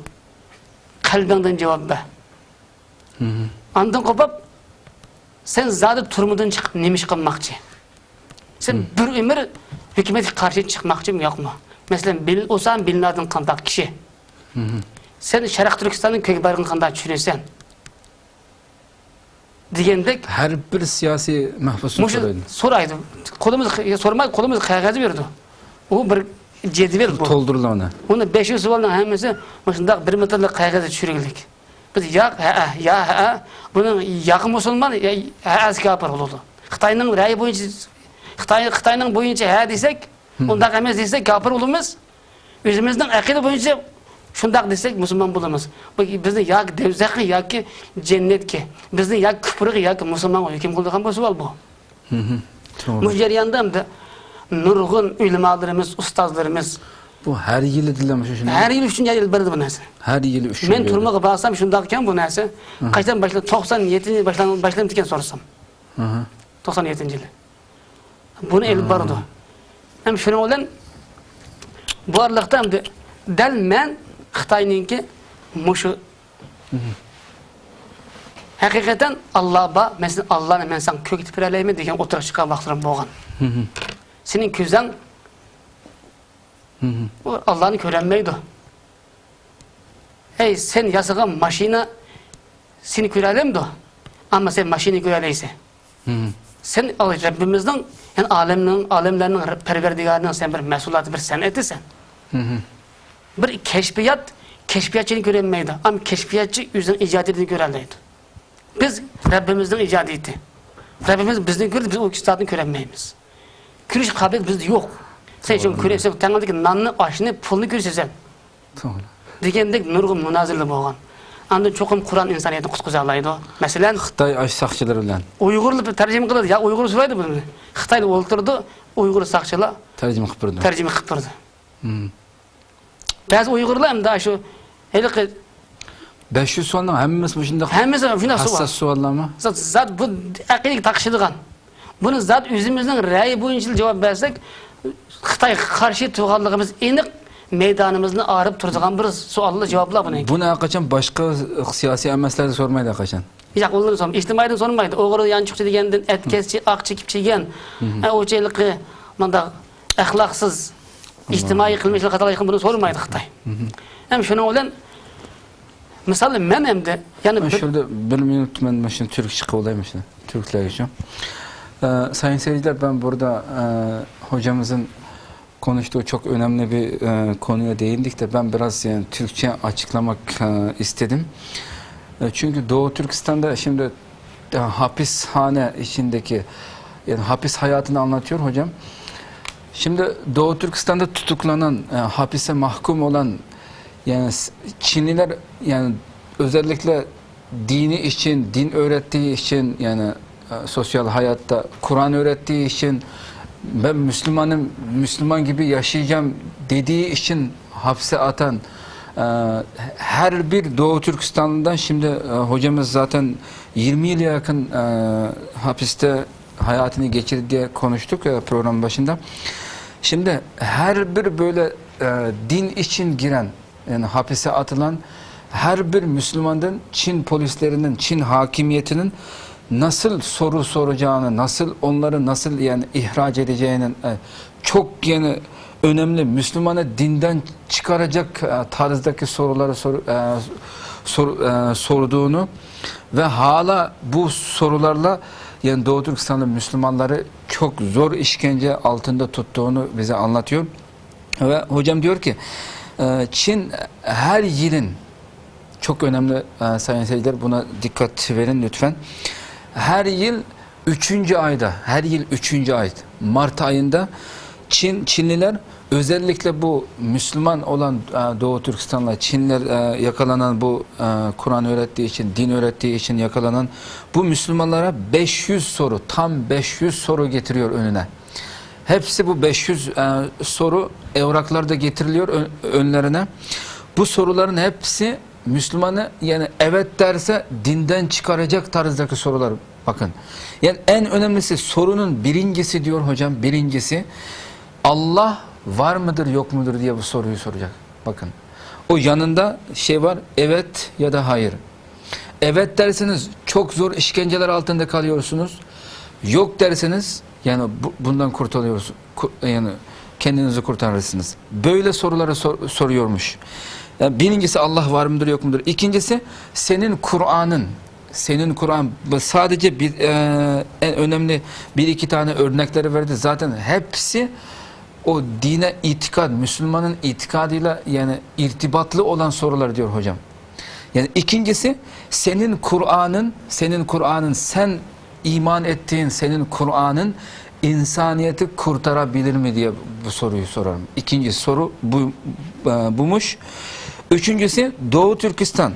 قەلبىڭدىن جاۋاب بەر. مھم. ئاندىن قوپۇپ، سەن زادى تۈرمىدىن چىقىپ نېمە ئىش قىلماقچى؟ سەن مھم. بىر ئۆمۈر ھۆكۈمەتكە قارشى چىقماقچىمۇ ياقمۇ؟ مەسىلەن، بىل-، ئوسامە بىن لادىن قانداق كىشى؟ مھم. سەن شەرقىي تۈركىستاننىڭ كۆك بايرىقىنى قانداق چۈشۈرىسەن؟ دېگەندەك. ھەر بىر سىياسىي مەھبۇسنى مۇشۇ سورايدۇ. سورايدۇ. قولىمىز، سورىماي، قولىمىزغا قەغەز بېرىدۇ. ئۇ بىر جەدۋەل بۇ. تولدۇرىدۇ ئۇنى. ئۇنى بەش يۈز سوئالنىڭ ھەممىسى مۇشۇنداق بىر مىتىرلىق قەغەزگە چۈشۈرگۈلۈك. بىز ياق، ھەئە، يا، ھەئە. بۇنىڭ ياقى مۇسۇلمان، يا، ھەئەسى كاپىر بولىدۇ. خىتاينىڭ رەيى بويىچە، خىتاي، خىتاينىڭ بويىچە ھە دېسەك، مھم. ئۇنداق ئەمەس دېسەك، كاپىر بولىمىز. ئۆزىمىزنىڭ ئەقىدە بويىچە شۇنداق دېسەك، مۇسۇلمان بولىمىز. بۇ بىزنى ياكى دوزاخقا، ياكى جەننەتكە، بىزنى ياكى كۇپرغا، ياكى مۇسۇلمانغا ھۆكۈم قىلىدىغان بۇ سوئال بۇ. مھم. توغرا. مۇشۇ جەرياندا ئەمدى نۇرغۇن ئۆلىمالىرىمىز، ئۇستازلىرىمىز. بۇ ھەر يىلى دېلە مۇشۇ شۇنداق؟ ھەر يىلى ئۈچىنچى ئايدا ئېلىپ بېرىدۇ بۇ نەرسە. ھەر يىلى ئۈچىنچى ئايدا. مەن تۈرمىگە بارسام شۇنداق ئىكەن بۇ نەرسە. مھم. قاچان باشلا-، توقسان يەتتىنچى يىل باشلان-، باشلىمىدىكەن سورىسام. مھم. توقسان يەتتىنچى يىلى. بۇنى ئېلىپ بارىدۇ. ھەم شۇنىڭ بىلەن بۇ ئارىلىقتا ئەمدى دەل مەن خىتاينىڭكى مۇشۇ ھەقىقەتەن ئاللا بار، مەن سېنى، ئاللانى مەن ساڭا كۆرسىتىپ بېرەلەيمەن دېگەن ئوتتۇرىغا چىققان ۋاقىتلىرىم بولغان. سېنىڭ كۆزۈڭ ئۇ ئاللانى كۆرەلمەيدۇ. ئەي، سەن ياسىغان ماشىنا سېنى كۆرەلەمدۇ؟ ئەمما سەن ماشىنىنى كۆرەلەيسەن. سەن رەببىمىزنىڭ، يەنى ئالەمنىڭ، ئالەملەرنىڭ پەرۋەردىگارىنىڭ سەن بىر مەھسۇلاتى، بىر سەنئىتىسەن. بىر كەشپىيات كەشپىياتچىنى كۆرەلمەيدۇ، ئەمما كەشپىياتچى ئۆزىنىڭ ئىجادىيىتىنى كۆرەلەيدۇ. بىز رەببىمىزنىڭ ئىجادىيىتى. رەببىمىز بىزنى كۆردى، بىز ئۇ ئىجادىياتنى كۆرەلمەيمىز. كۆرۈش قابىلىيىتى بىزدە يوق. سەن شۇنى كۆرەسەن، تەڭلىكى ناننى، ئاشنى، پۇلنى كۆرىسەن. توغرا. دېگەندەك نۇرغۇن مۇنازىرىلەر بولغان. ئاندىن چوقۇم قۇرئان ئىنسانىيەتنى قۇتقۇزالايدۇ. مەسىلەن، خىتاي ئاش ساقچىلىرى بىلەن. ئۇيغۇرلار تەرجىمە قىلىدۇ، يا ئۇيغۇر سورايدۇ بۇنى. خىتايلار ئولتۇرىدۇ، ئۇيغۇر ساقچىلار تەرجىمە قىلىپ بېرىدۇ. تەرجىمە قىلىپ بېرىدۇ. بەزى ئۇيغۇرلار ئەمدى شۇ ھېلىقى بەش يۈز سوئالنىڭ ھەممىسى مۇشۇنداق ھەممىسى شۇنداق سوئال. ھەسساس سوئاللارمۇ؟ زات، زات بۇ ئەقىدىگە تاقىشىدىغان. بۇنى زات ئۆزىمىزنىڭ رەيى بويىچە جاۋاب بەرسەك، خىتايغا قارشى تۇرغانلىقىمىز ئېنىق، مەيدانىمىزنى ئايرىپ تۇرىدىغان بىر سوئاللا جاۋابلا بۇنىڭكى. بۇنى ھەرقاچان باشقا سىياسىي ئەمەسلەردىن سورىمايدۇ ھەرقاچان. ياق، ئۇلار سورىمايدۇ. ئىجتىمائىيدىن سورىمايدۇ. ئوغرى يانچۇقچى دېگەندىن، ئەتكەسچى، ئاق چېكىپ كىيگەن، ئە، ئۇ چېلىقى مۇنداق ئەخلاقسىز، ئىجتىمائىي قىلمىشلار قاتارلىق بۇنى سورىمايدۇ خىتاي. ھەم شۇنىڭ بىلەن مىسال، مەن ئەمدى يەنە مەن بىر شۇ يەردە بىر مىنۇت، مەن مۇشۇنى تۈركچە قىلىپ ئولاي، مۇشۇنى تۈركلەر ئۈچۈن. ئە، سايىن سېيىنچىلەر، بەن بۇردا، ئە، ھوجامىزنىڭ كونۇشتۇ چوق ئۆنەملى بىر، ئە، كونۇيا دېيىندىكتە، بەن بىراز، يەنى تۈركچە ئاچىقلاماق، ئە، ئىستېدىم. ئە، چۈنكى دوغۇ تۈركىستاندا شىمدى، ئە، ھاپىسخانا ئىچىندىكى، يەنى ھاپىس ھاياتىنى ئاڭلاتىيور ھوجام. شىمدى دوغۇ تۈركىستاندا تۇتۇقلانان، ئە، ھاپىسە ماھكۇم ئولان، يەنى س-، چىنلىلەر، يەنى ئۆزەللىكلە دىنى ئىچىن، دىن ئۆرەتتىيى ئىچىن، يەنى، ئە، سوسىيال ھاياتتا قۇرئان ئۆرەتتىيى ئىچىن، مەن مۇسۇلمانىم، مۇسۇلمان گىبى ياشايجام دېدىيى ئىچىن ھاپىسە ئاتان، Ee, Her bir Doğu Türkistanlı'dan şimdi e, hocamız zaten yirmi yıla yakın e, hapiste hayatını geçirdi diye konuştuk e, program başında. Şimdi her bir böyle e, din için giren, yani hapise atılan her bir Müslümandan Çin polislerinin, Çin hakimiyetinin nasıl soru soracağını, nasıl onları nasıl yani ihraç edeceğinin e, çok yani önemli, Müslümanı dinden çıkaracak e, tarzdaki soruları sor- e, sor- e, sorduğunu ve hala bu sorularla yani Doğu Türkistanlı Müslümanları çok zor işkence altında tuttuğunu bize anlatıyor. Ve hocam diyor ki, e, Çin her yılın, çok önemli e, sayın seyirciler, buna dikkat verin lütfen. Her yıl üçüncü ayda, her yıl üçüncü ay, Mart ayında Çin, Çinliler özellikle bu Müslüman olan e, Doğu Türkistan'la Çinliler e, yakalanan bu e, Kur'an öğrettiği için, din öğrettiği için yakalanan bu Müslümanlara beş yüz soru, tam beş yüz soru getiriyor önüne. Hepsi bu beş yüz e, soru evraklarda getiriliyor ö- önlerine. Bu soruların hepsi Müslümanı yani evet derse dinden çıkaracak tarzdaki sorular. Bakın. Yani en önemlisi sorunun birincisi diyor hocam, birincisi Allah var mıdır yok mudur diye bu soruyu soracak. Bakın. O yanında şey var, evet ya da hayır. Evet derseniz çok zor işkenceler altında kalıyorsunuz. Yok derseniz yani bu- bundan kurtarıyorsunuz. Ku- Yani kendinizi kurtarırsınız. Böyle soruları sor- soruyormuş. Yani birincisi Allah var mıdır yok mudur? İkincisi senin Kur'an'ın. Senin Kur'an bu sadece bir e, en önemli bir iki tane örnekleri verdi. Zaten hepsi o dine itikad, Müslümanın itikadıyla yani irtibatlı olan sorular diyor hocam. Yani ikincisi senin Kur'an'ın, senin Kur'an'ın, sen iman ettiğin senin Kur'an'ın insaniyeti kurtarabilir mi diye bu soruyu sorarım. İkinci soru bu e, bumuş. Üçüncüsü Doğu Türkistan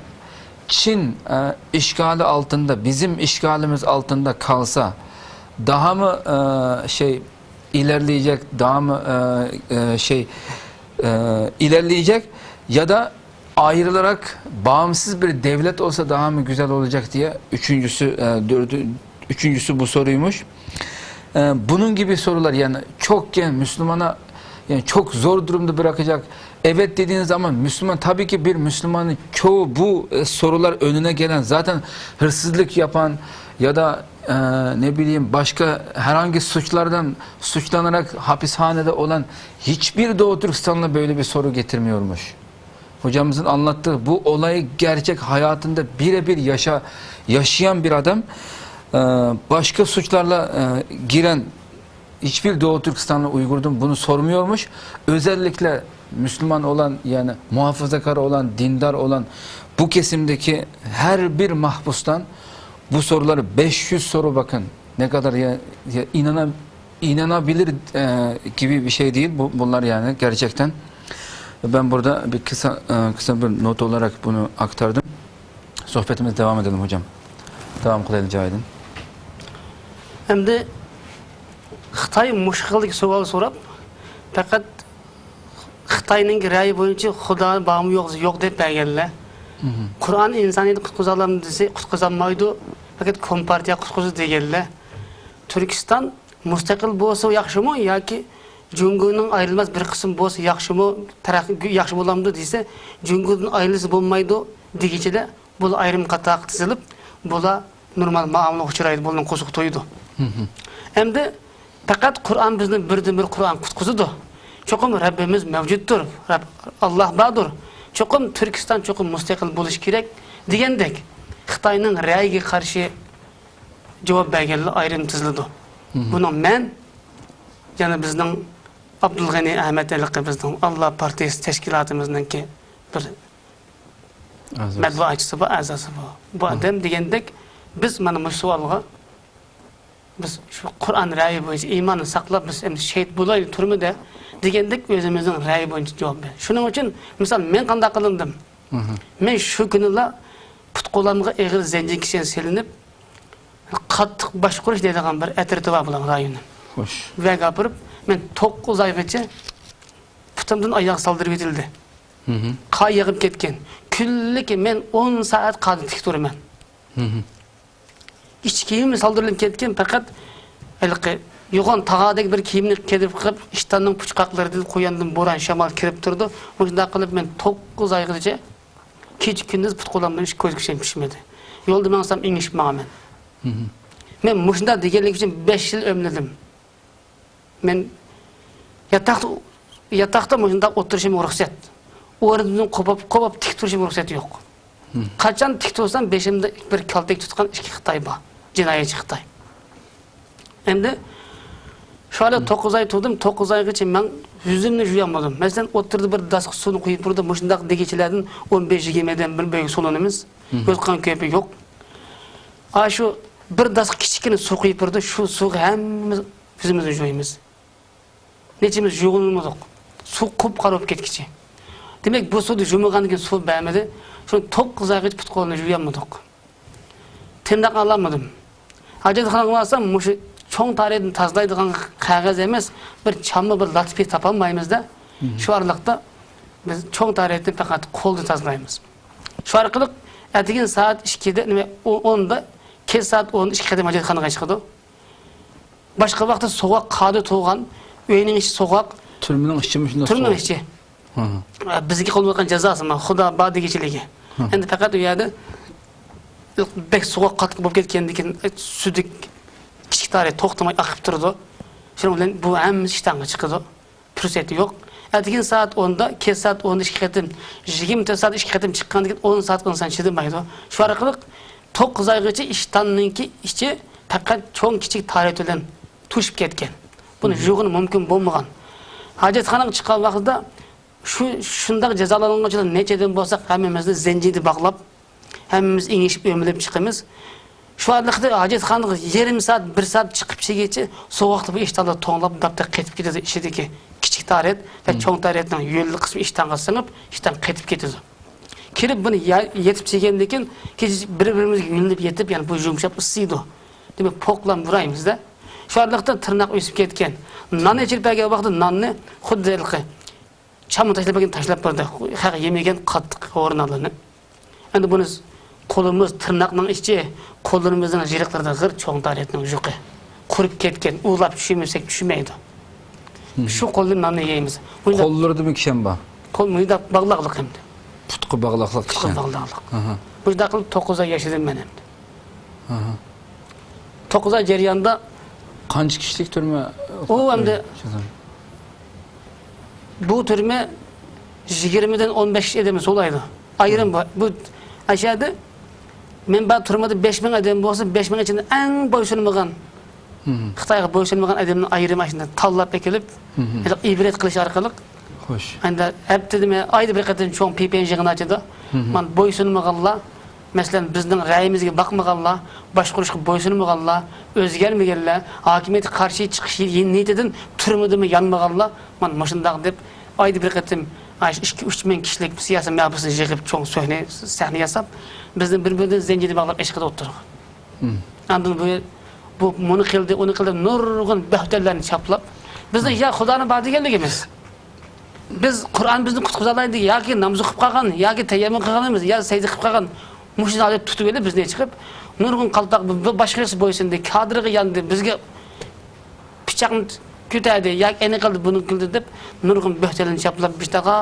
Çin e, işgali altında, bizim işgalimiz altında kalsa daha mı e, şey ilerleyecek, daha mı e, e, şey e, ilerleyecek ya da ayrılarak bağımsız bir devlet olsa daha mı güzel olacak diye üçüncüsü e, dördü, üçüncüsü bu soruymuş. E, bunun gibi sorular yani çok yani Müslümana yani çok zor durumda bırakacak. Evet dediğiniz zaman Müslüman tabii ki bir Müslümanın çoğu bu e, sorular önüne gelen zaten hırsızlık yapan ya da e, ne bileyim başka herhangi suçlardan suçlanarak hapishanede olan hiçbir Doğu Türkistanlı böyle bir soru getirmiyormuş. Hocamızın anlattığı bu olayı gerçek hayatında birebir yaşa, yaşayan bir adam e, başka suçlarla e, giren hiçbir Doğu Türkistanlı Uygur'dan bunu sormuyormuş. Özellikle Müslüman olan yani muhafazakar olan, dindar olan bu kesimdeki her bir mahpustan bu soruları beş yüz soru bakın. Ne kadar ya, ya inana, inanabilir e, gibi bir şey değil bu, bunlar yani gerçekten. Ben burada bir kısa e, kısa bir not olarak bunu aktardım. Sohbetimiz devam edelim hocam. Devam kılayım Cahit'in. Endi Xitoy mushkul savol so'rab, faqat Xitoyning ra'yi bo'yicha Xudo bormi yo'q, yo'q deb berganlar. Qur'on insoniyatni qutqizolami desa, qutqizolmaydi, faqat kompartiya qutqizdi deganlar. Turkiston mustaqil bo'lsa yaxshimi yoki Jungoning ayrilmas bir qismi bo'lsa yaxshimi, taraqqiy yaxshi bo'lamdi desa, Jungodan ayrilsa bo'lmaydi degichilar bular ayrim qatorga tizilib, bular normal muomalaga uchraydi, bularning qo'shiqi to'ydi. Endi faqat Qur'on bizni birdan-bir Qur'on qutqizadi. Cho'qim Rabbimiz mavjuddir, Rabb, Alloh bordir. Cho'qim Turkiston cho'qim mustaqil bo'lishi kerak degandek Xitoyning ra'yiga qarshi javob berganlar ayrim tiziladi. Buni men yana bizning Abdulg'ani Ahmad Aliqi bizning Alloh partiyasi tashkilotimizningki bir matbuotchisi bor, a'zosi bor. Bu odam degandek biz mana mush savolga biz shu Qur'on ra'yi bo'yicha iymonni saqlab biz endi shahid bo'laylik turmada degandek o'zimizning ra'yi bo'yicha javob berdi. Shuning uchun misol men qanday qilindim? Men shu kunila put qo'limga eg'ir zanjir kishan selinib qattiq boshqurish deydigan bir atriti bor bularning rayonni. Xo'sh. Ularga olib borib men to'qqiz oygacha putimdan oyoq soldirib yetildi. قار يېغىپ كەتكەن. كۈنلۈك مەن ئون سائەت قاردا تىك تۇرىمەن. ئىچ كىيىمىم سالدۇرۇلۇپ كەتكەن، پەقەت ھېلىقى يوغان تاغاردەك بىر كىيىمنى كىيدۈرۈپ قېلىپ، ئىشتاننىڭ پۇچقاقلىرىدىن قوياندىن بوران، شامال كىرىپ تۇرىدۇ. مۇشۇنداق قىلىپ مەن توققۇز ئايغىچە كېچە-كۈندۈز پۇت-قولۇمدىن ئىش كۆزگە چۈشمىدى. يولدا ماڭسام ئېڭىشىپ ماڭىمەن. مەن مۇشۇنداق دېگەنلىكى ئۈچۈن بەش يىل ئۆمىلىدىم. مەن ياتاقتا، ياتاقتا مۇشۇنداق ئولتۇرۇشۇم رۇخسەت. ئورنۇمدىن قوپۇپ، قوپۇپ تىك تۇرۇشۇم رۇخسەت يوق. قاچان تىك تۇرسام، بېشىمدا بىر كالتەك تۇتقان ئىككى خىتاي بار. جىنايەتچى خىتاي. ئەمدى شۇ ھالدا توققۇز ئاي تۇردۇم، توققۇز ئايغىچە مەن يۈزۈمنى يۇيالمىدىم. مەسىلەن، ئوتتۇرىدا بىر داسقا سۇنى قۇيۇپ تۇرىدۇ، مۇشۇنداق دېگۈچىلەردىن ئون بەش يىگىرمە ئادەم بىر بىرگە سولىنىمىز. ھۆل قان كۆپى يوق. ئاشۇ بىر داسقا كىچىككىنە سۇ قۇيۇپ تۇرىدۇ، شۇ سۇغا ھەممىمىز يۈزىمىزنى يۇيىمىز. نەچچىمىز يۇيۇنمىدۇق. سۇ قۇپقارا بولۇپ كەتكۈچە. دېمەك، بۇ سۇدا يۇمىغاندىن كېيىن سۇ بەرمىدى. شۇنى توققۇز ئايغىچە پۇت-قولنى يۇيالمىدۇق. تىرناق ئالالمىدىم. ھاجەتخانىغا بارسام، مۇشۇ چوڭ تارىتىنى تازىلايدىغان قەغەز ئەمەس، بىر چامما، بىر لاتا پېتى تاپالمايمىز-دە. شۇ ئارىلىقتا بىز چوڭ تارىتىنى پەقەت قولدا تازىلايمىز. شۇ ئارقىلىق ئەتىگەن سائەت ئىككىدە، نېمە، ئو-، ئوندا، كەچ سائەت ئوندا ئىككى قېتىم ھاجەتخانىغا چىقىدۇ. باشقا ۋاقىتتا سوغۇق، قاردا تۇرغان، ئۆينىڭ ئىچى سوغۇق. تۈرمىنىڭ ئىچىمۇ شۇنداق تۈرمىنىڭ سوغۇق؟ ئىچى. ھە. بىزگە قوللىنىۋاتقان جازاسى ما، خۇدا بار دېگۈچىلىكى. ھە. ئەمدى پەقەت ئۇ يەردە بەك سوغۇق، قاتتىق بولۇپ كەتكەندىن كېيىن، سۈيدۈك كىچىك تارى توختىماي ئاقىپ تۇرىدۇ. شۇنىڭ بىلەن بۇ ھەممىسى ئىشتانغا چىقىدۇ. پۇرسەت يوق. ئەتىگەن سائەت ئوندا، كەچ سائەت ئوندا ئىككى قېتىم، يىگىرمە تۆت سائەت ئىككى قېتىم چىققاندىن كېيىن ئون سائەتكە ئىنسان چىدىمايدۇ. شۇ ئارقىلىق توققۇز ئايغىچە ئىشتاننىڭكى ئىچى پەقەت چوڭ-كىچىك تارىتى بىلەن توشۇپ كەتكەن. بۇنى يۇيغىلى مۇمكىن بولمىغان. ھاجەتخانىغا چىققان ۋاقتىدا شۇ، شۇنداق جازالانغۇچىلار نەچچە ئادەم بولساق، ھەممىمىزنى زەنجىردە باغلاپ، ھەممىمىز ئېڭىشىپ ئۆمىلەپ چىقىمىز. شۇ ئارىلىقتا ھاجەتخانىغا يېرىم سائەت، بىر سائەت چىقىپ چىگىچە سوغۇقتا بۇ ئىشتانلار توڭلاپ، داپتەك قېتىپ كېتىدۇ. ئىچىدىكى كىچىك تارىت ۋە چوڭ تارىتنىڭ يۆللۈك قىسمى ئىشتانغا سىڭىپ، ئىشتان قېتىپ كېتىدۇ. كىرىپ بۇنى يا-، يېتىپ چىگەندىن كېيىن، كېچە بىر-بىرىمىزگە يۆلىنىپ يېتىپ، يەنە بۇ يۇمشاپ ئىسسىيدۇ. دېمەك، پوقلام بۇرايمىز-دە. شۇ ئارىلىقتا تىرناق ئۆسۈپ كەتكەن. نان ئېچىرىپ بەرگەن ۋاقتىدا ناننى خۇددى ھېلىقى چامما تاشلاپ بەرگەن تاشلاپ بەردى. خەق يېمىگەن قاتتىق ھورۇنلارنى. ئەمدى بۇنى قولىمىز، تىرناقنىڭ ئىچى، قوللىرىمىزنىڭ يىرىقلىرىدا غىر چوڭ تارىتنىڭ يۈكى. قۇرۇپ كەتكەن، ئۇۋىلاپ چۈشۈرمىسەك چۈشمەيدۇ. شۇ قول بىلەن ناننى يەيمىز. مۇنداق قوللىرىدىمۇ كىشەن بار؟ قول مۇنداق باغلاقلىق ئەمدى. پۇتقا باغلاقلىق پۇتقا كىشەن. باغلاقلىق. ئاھا. مۇنداق قىلىپ توققۇز ئاي ياشىدىم مەن ئەمدى. ئاھا. توققۇز ئاي جەريانىدا قانچە كىشىلىك تۈرمە؟ ئۇ ئەمدى بۇ تۈرمە يىگىرمىدىن ئون بەش ئادەمنى سولايدۇ. ئايرىم بار. بۇ ئەشەدە مەن بار تۈرمىدە بەش مىڭ ئادەم بولسا، بەش مىڭ ئىچىدىن ئەڭ بويسۇنمىغان، خىتايغا بويسۇنمىغان ئادەمنى ئايرىم ئاشۇنداق تاللاپ ئەكېلىپ، ئىبرەت قىلىش ئارقىلىق. خوش. ئەمدى ھەپتىدە، ئايدا بىر قېتىم چوڭ پىپىن يىغىنى ئاچىدۇ. مانا بويسۇنمىغانلار، مەسىلەن، بىزنىڭ رەيىمىزگە باقمىغانلار، باشقۇرۇشقا بويسۇنمىغانلار، ئۆزگەرمىگەنلەر، ھاكىمىيەتكە قارشى چىقىش نىيىتىدىن تۈرمىدىمۇ يانمىغانلار، مانا مۇشۇنداق دەپ، ئايدا بىر قېتىم، ئاشۇ ئىككى، ئۈچ مىڭ كىشىلىك سىياسىي مەھبۇسنى يىغىپ، چوڭ سۆھنە، سەھنە ياساپ، بىزنى بىر-بىرىدىن زەنجىردە باغلاپ ئېچىقىدە ئولتۇرغان. ئاندىن بۇ، بۇ مۇنى قىلدى، ئۇنى قىلدى، نۇرغۇن بۆھتەنلەرنى چاپلاپ، بىزنىڭ يا خۇدانى بار دېگەنلىكىمىز، بىز قۇرئان بىزنى قۇتقۇزالايدۇ، ياكى نامىزى قىلىپ قالغان، ياكى تەيەممۇم قىلغىنىمىز، يا سەجدە قىلىپ قالغان، مۇشۇ ھالەتتە تۇتۇۋېلىپ بىزنى چىقىپ، نۇرغۇن قالپاق، بۇ، بۇ باشقىسى بويسۇندى، كادىرغا ياندى، بىزگە پىچاقنى كۆتەردى، ياكى ئېنى قىلدى، بۇنى قىلدى دەپ، نۇرغۇن بۆھتەنلەرنى چاپلاپ، بىر تاغا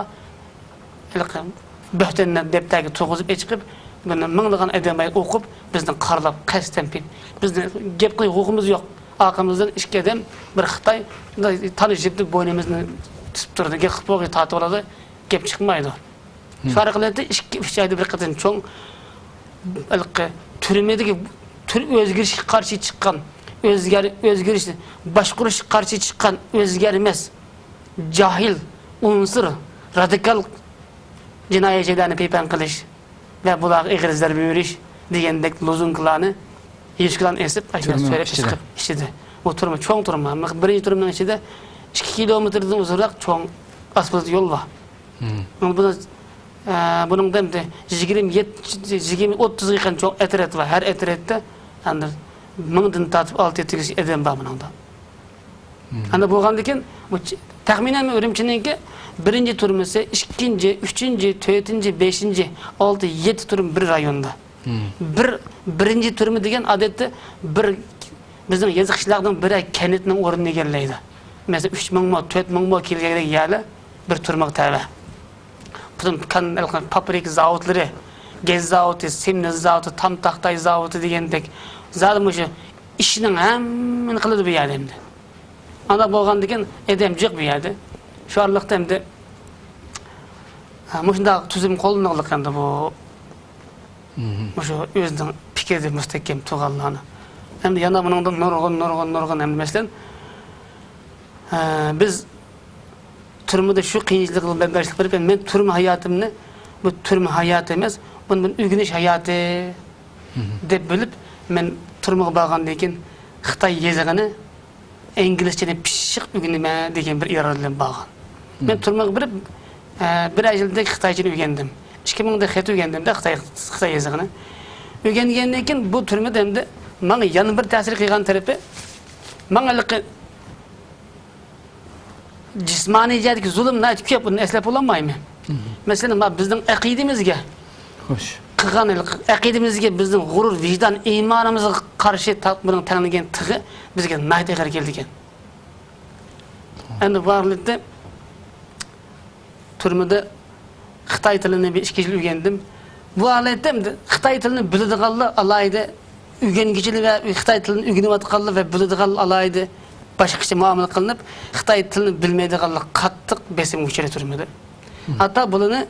ھېلىقى بۆھتەننى دەپتەرگە تۇرغۇزۇپ ئېچىقىپ، بۇنى مىڭلىغان ئادەم ئوقۇپ، بىزنى قارىلاپ، قەستەن پىت-، بىزنى گەپ قىلىش ھوقۇقىمىز يوق. ئارقىمىزدىن ئىككى ئادەم، بىر خىتاي، تانىشىپ بوينىمىزنى تۇتۇپ تۇرىدۇ. گەپ قىلىپ بولغىچە تارتىۋالىدۇ، گەپ چىقمايدۇ. شۇ ئارقىلىق ئىككى، ئۈچ ئايدا بىر قېتىم چوڭ ھېلىقى تۈرمىدىكى تۈر ئۆزگىرىشكە قارشى چىققان، ئۆزگەر-، ئۆزگىرىش، باشقۇرۇشقا قارشى چىققان، ئۆزگەرمەس، جاھىل، ئۇنسۇر، رادىكال جىنايەتچىلەرنى پىيپەن قىلىش ۋە بۇلارغا ئېغىر زەربە بېرىش دېگەندەك لوزۇنكىلارنى يۈسكىلان ئېسىپ، ئاشۇنداق تۈرمىنىڭ سۆرەپ ئىچىدە. چىقىپ ئىچىدە. ئۇ تۈرمە چوڭ تۈرمە. بىرىنچى تۈرمىنىڭ ئىچىدە ئىككى كىلومېتىردىن ئۇزۇنراق چوڭ ئاسفالت يول بار. بۇنى، ئە، بۇنىڭدا ئەمدى يىگىرمە يەتتە، يىگىرمە، ئوتتۇزغا يېقىن چوڭ ئەترەت بار. ھەر ئەترەتتە ئەمدى مىڭدىن تارتىپ ئالتە يەتتە يۈز ئادەم بار بۇنىڭدا. ئەنە بولغاندىكىن، بۇ چ-، تەخمىنەن ئۈرۈمچىنىڭكى بىرىنچى تۈرمىسى، ئىككىنچى، ئۈچىنچى، تۆتىنچى، بەشىنچى، ئالتە، يەتتە تۈرمە بىر رايوندا. بىر، بىرىنچى تۈرمە دېگەن ئادەتتە بىر، بىزنىڭ يېزا قىشلاقنىڭ بىرەر كەنتنىڭ ئورنىنى ئىگىلەيدۇ. مەسىلەن، ئۈچ مىڭمۇ، تۆت مىڭمۇ كىلوگرام يەرلەر بىر تۈرمىگە تەۋە. پۈتۈن كان-، پاپرىكا زاۋۇتلىرى، گەز زاۋۇتى، سېمونت زاۋۇتى، تام تاختاي زاۋۇتى دېگەندەك، زادى مۇشۇ ئىشنىڭ ھەممىنى قىلىدۇ بۇ يەردە ئەمدى. ئانداق بولغاندىكىن ئادەم جىق بۇ يەردە. شۇ ئارىلىقتا ئەمدى، ھە، مۇشۇنداق تۈزۈم قوللىنىلىق ئەمدى بۇ. مۇشۇ ئۆزىنىڭ پىكرىدە مۇستەھكەم تۇرغانلارنى. ئەمدى يەنە بۇنىڭدىن نۇرغۇن، نۇرغۇن، نۇرغۇن ئەمدى مەسىلەن، ھە، بىز تۈرمىدە شۇ قىيىنچىلىققا بەرداشلىق بېرىپ، مەن تۈرمە ھاياتىمنى، بۇ تۈرمە ھاياتى ئەمەس، بۇنى مەن ئۆگىنىش ھاياتى دەپ بىلىپ، مەن تۈرمىگە بارغاندىن كېيىن خىتاي يېزىقىنى، ئىنگلىزچىنى پىششىق ئۆگىنىمەن دېگەن بىر ئىرادە بىلەن بارغان. مەن تۈرمىگە بېرىپ، ئە، بىر ئاي ئىچىدە خىتايچىنى ئۆگەندىم. ئىككى مىڭدا خەت ئۆگەندىمدە خىتاي، خىتاي يېزىقىنى. ئۆگەنگەندىن كېيىن بۇ تۈرمىدە ئەمدى ماڭا يەنە بىر تەسىر قىلغان تەرىپى، ماڭا ھېلىقى جىسمانىي جەھەتتىكى زۇلۇم ناھايىتى كۆپ، بۇنى ئەسلەپ بولالمايمەن. مەسىلەن، ما بىزنىڭ ئەقىدىمىزگە، خوش، قىلغان ھېلىقى ئەقىدىمىزگە، بىزنىڭ غۇرۇر، ۋىجدان، ئىمانىمىزغا قارشى تا-، بۇنىڭ تەڭلىگەن تىغى بىزگە ناھايىتى ئېغىر كېلىدىكەن. ئەمدى بۇ ھالەتتە تۈرمىدە خىتاي تىلىنى بىر ئىككى يىل ئۆگەندىم. بۇ ھالەتتە ئەمدى خىتاي تىلىنى بىلىدىغانلار ئالاھىدە ئۆگەنگۈچىلەر ۋە خىتاي تىلىنى ئۆگىنىۋاتقانلار ۋە بىلىدىغانلار ئالاھىدە باشقىچە مۇئامىلە قىلىنىپ، خىتاي تىلىنى بىلمەيدىغانلار قاتتىق بېسىمغا ئۇچرىدى تۈرمىدە. ھەتتا بۇلىنى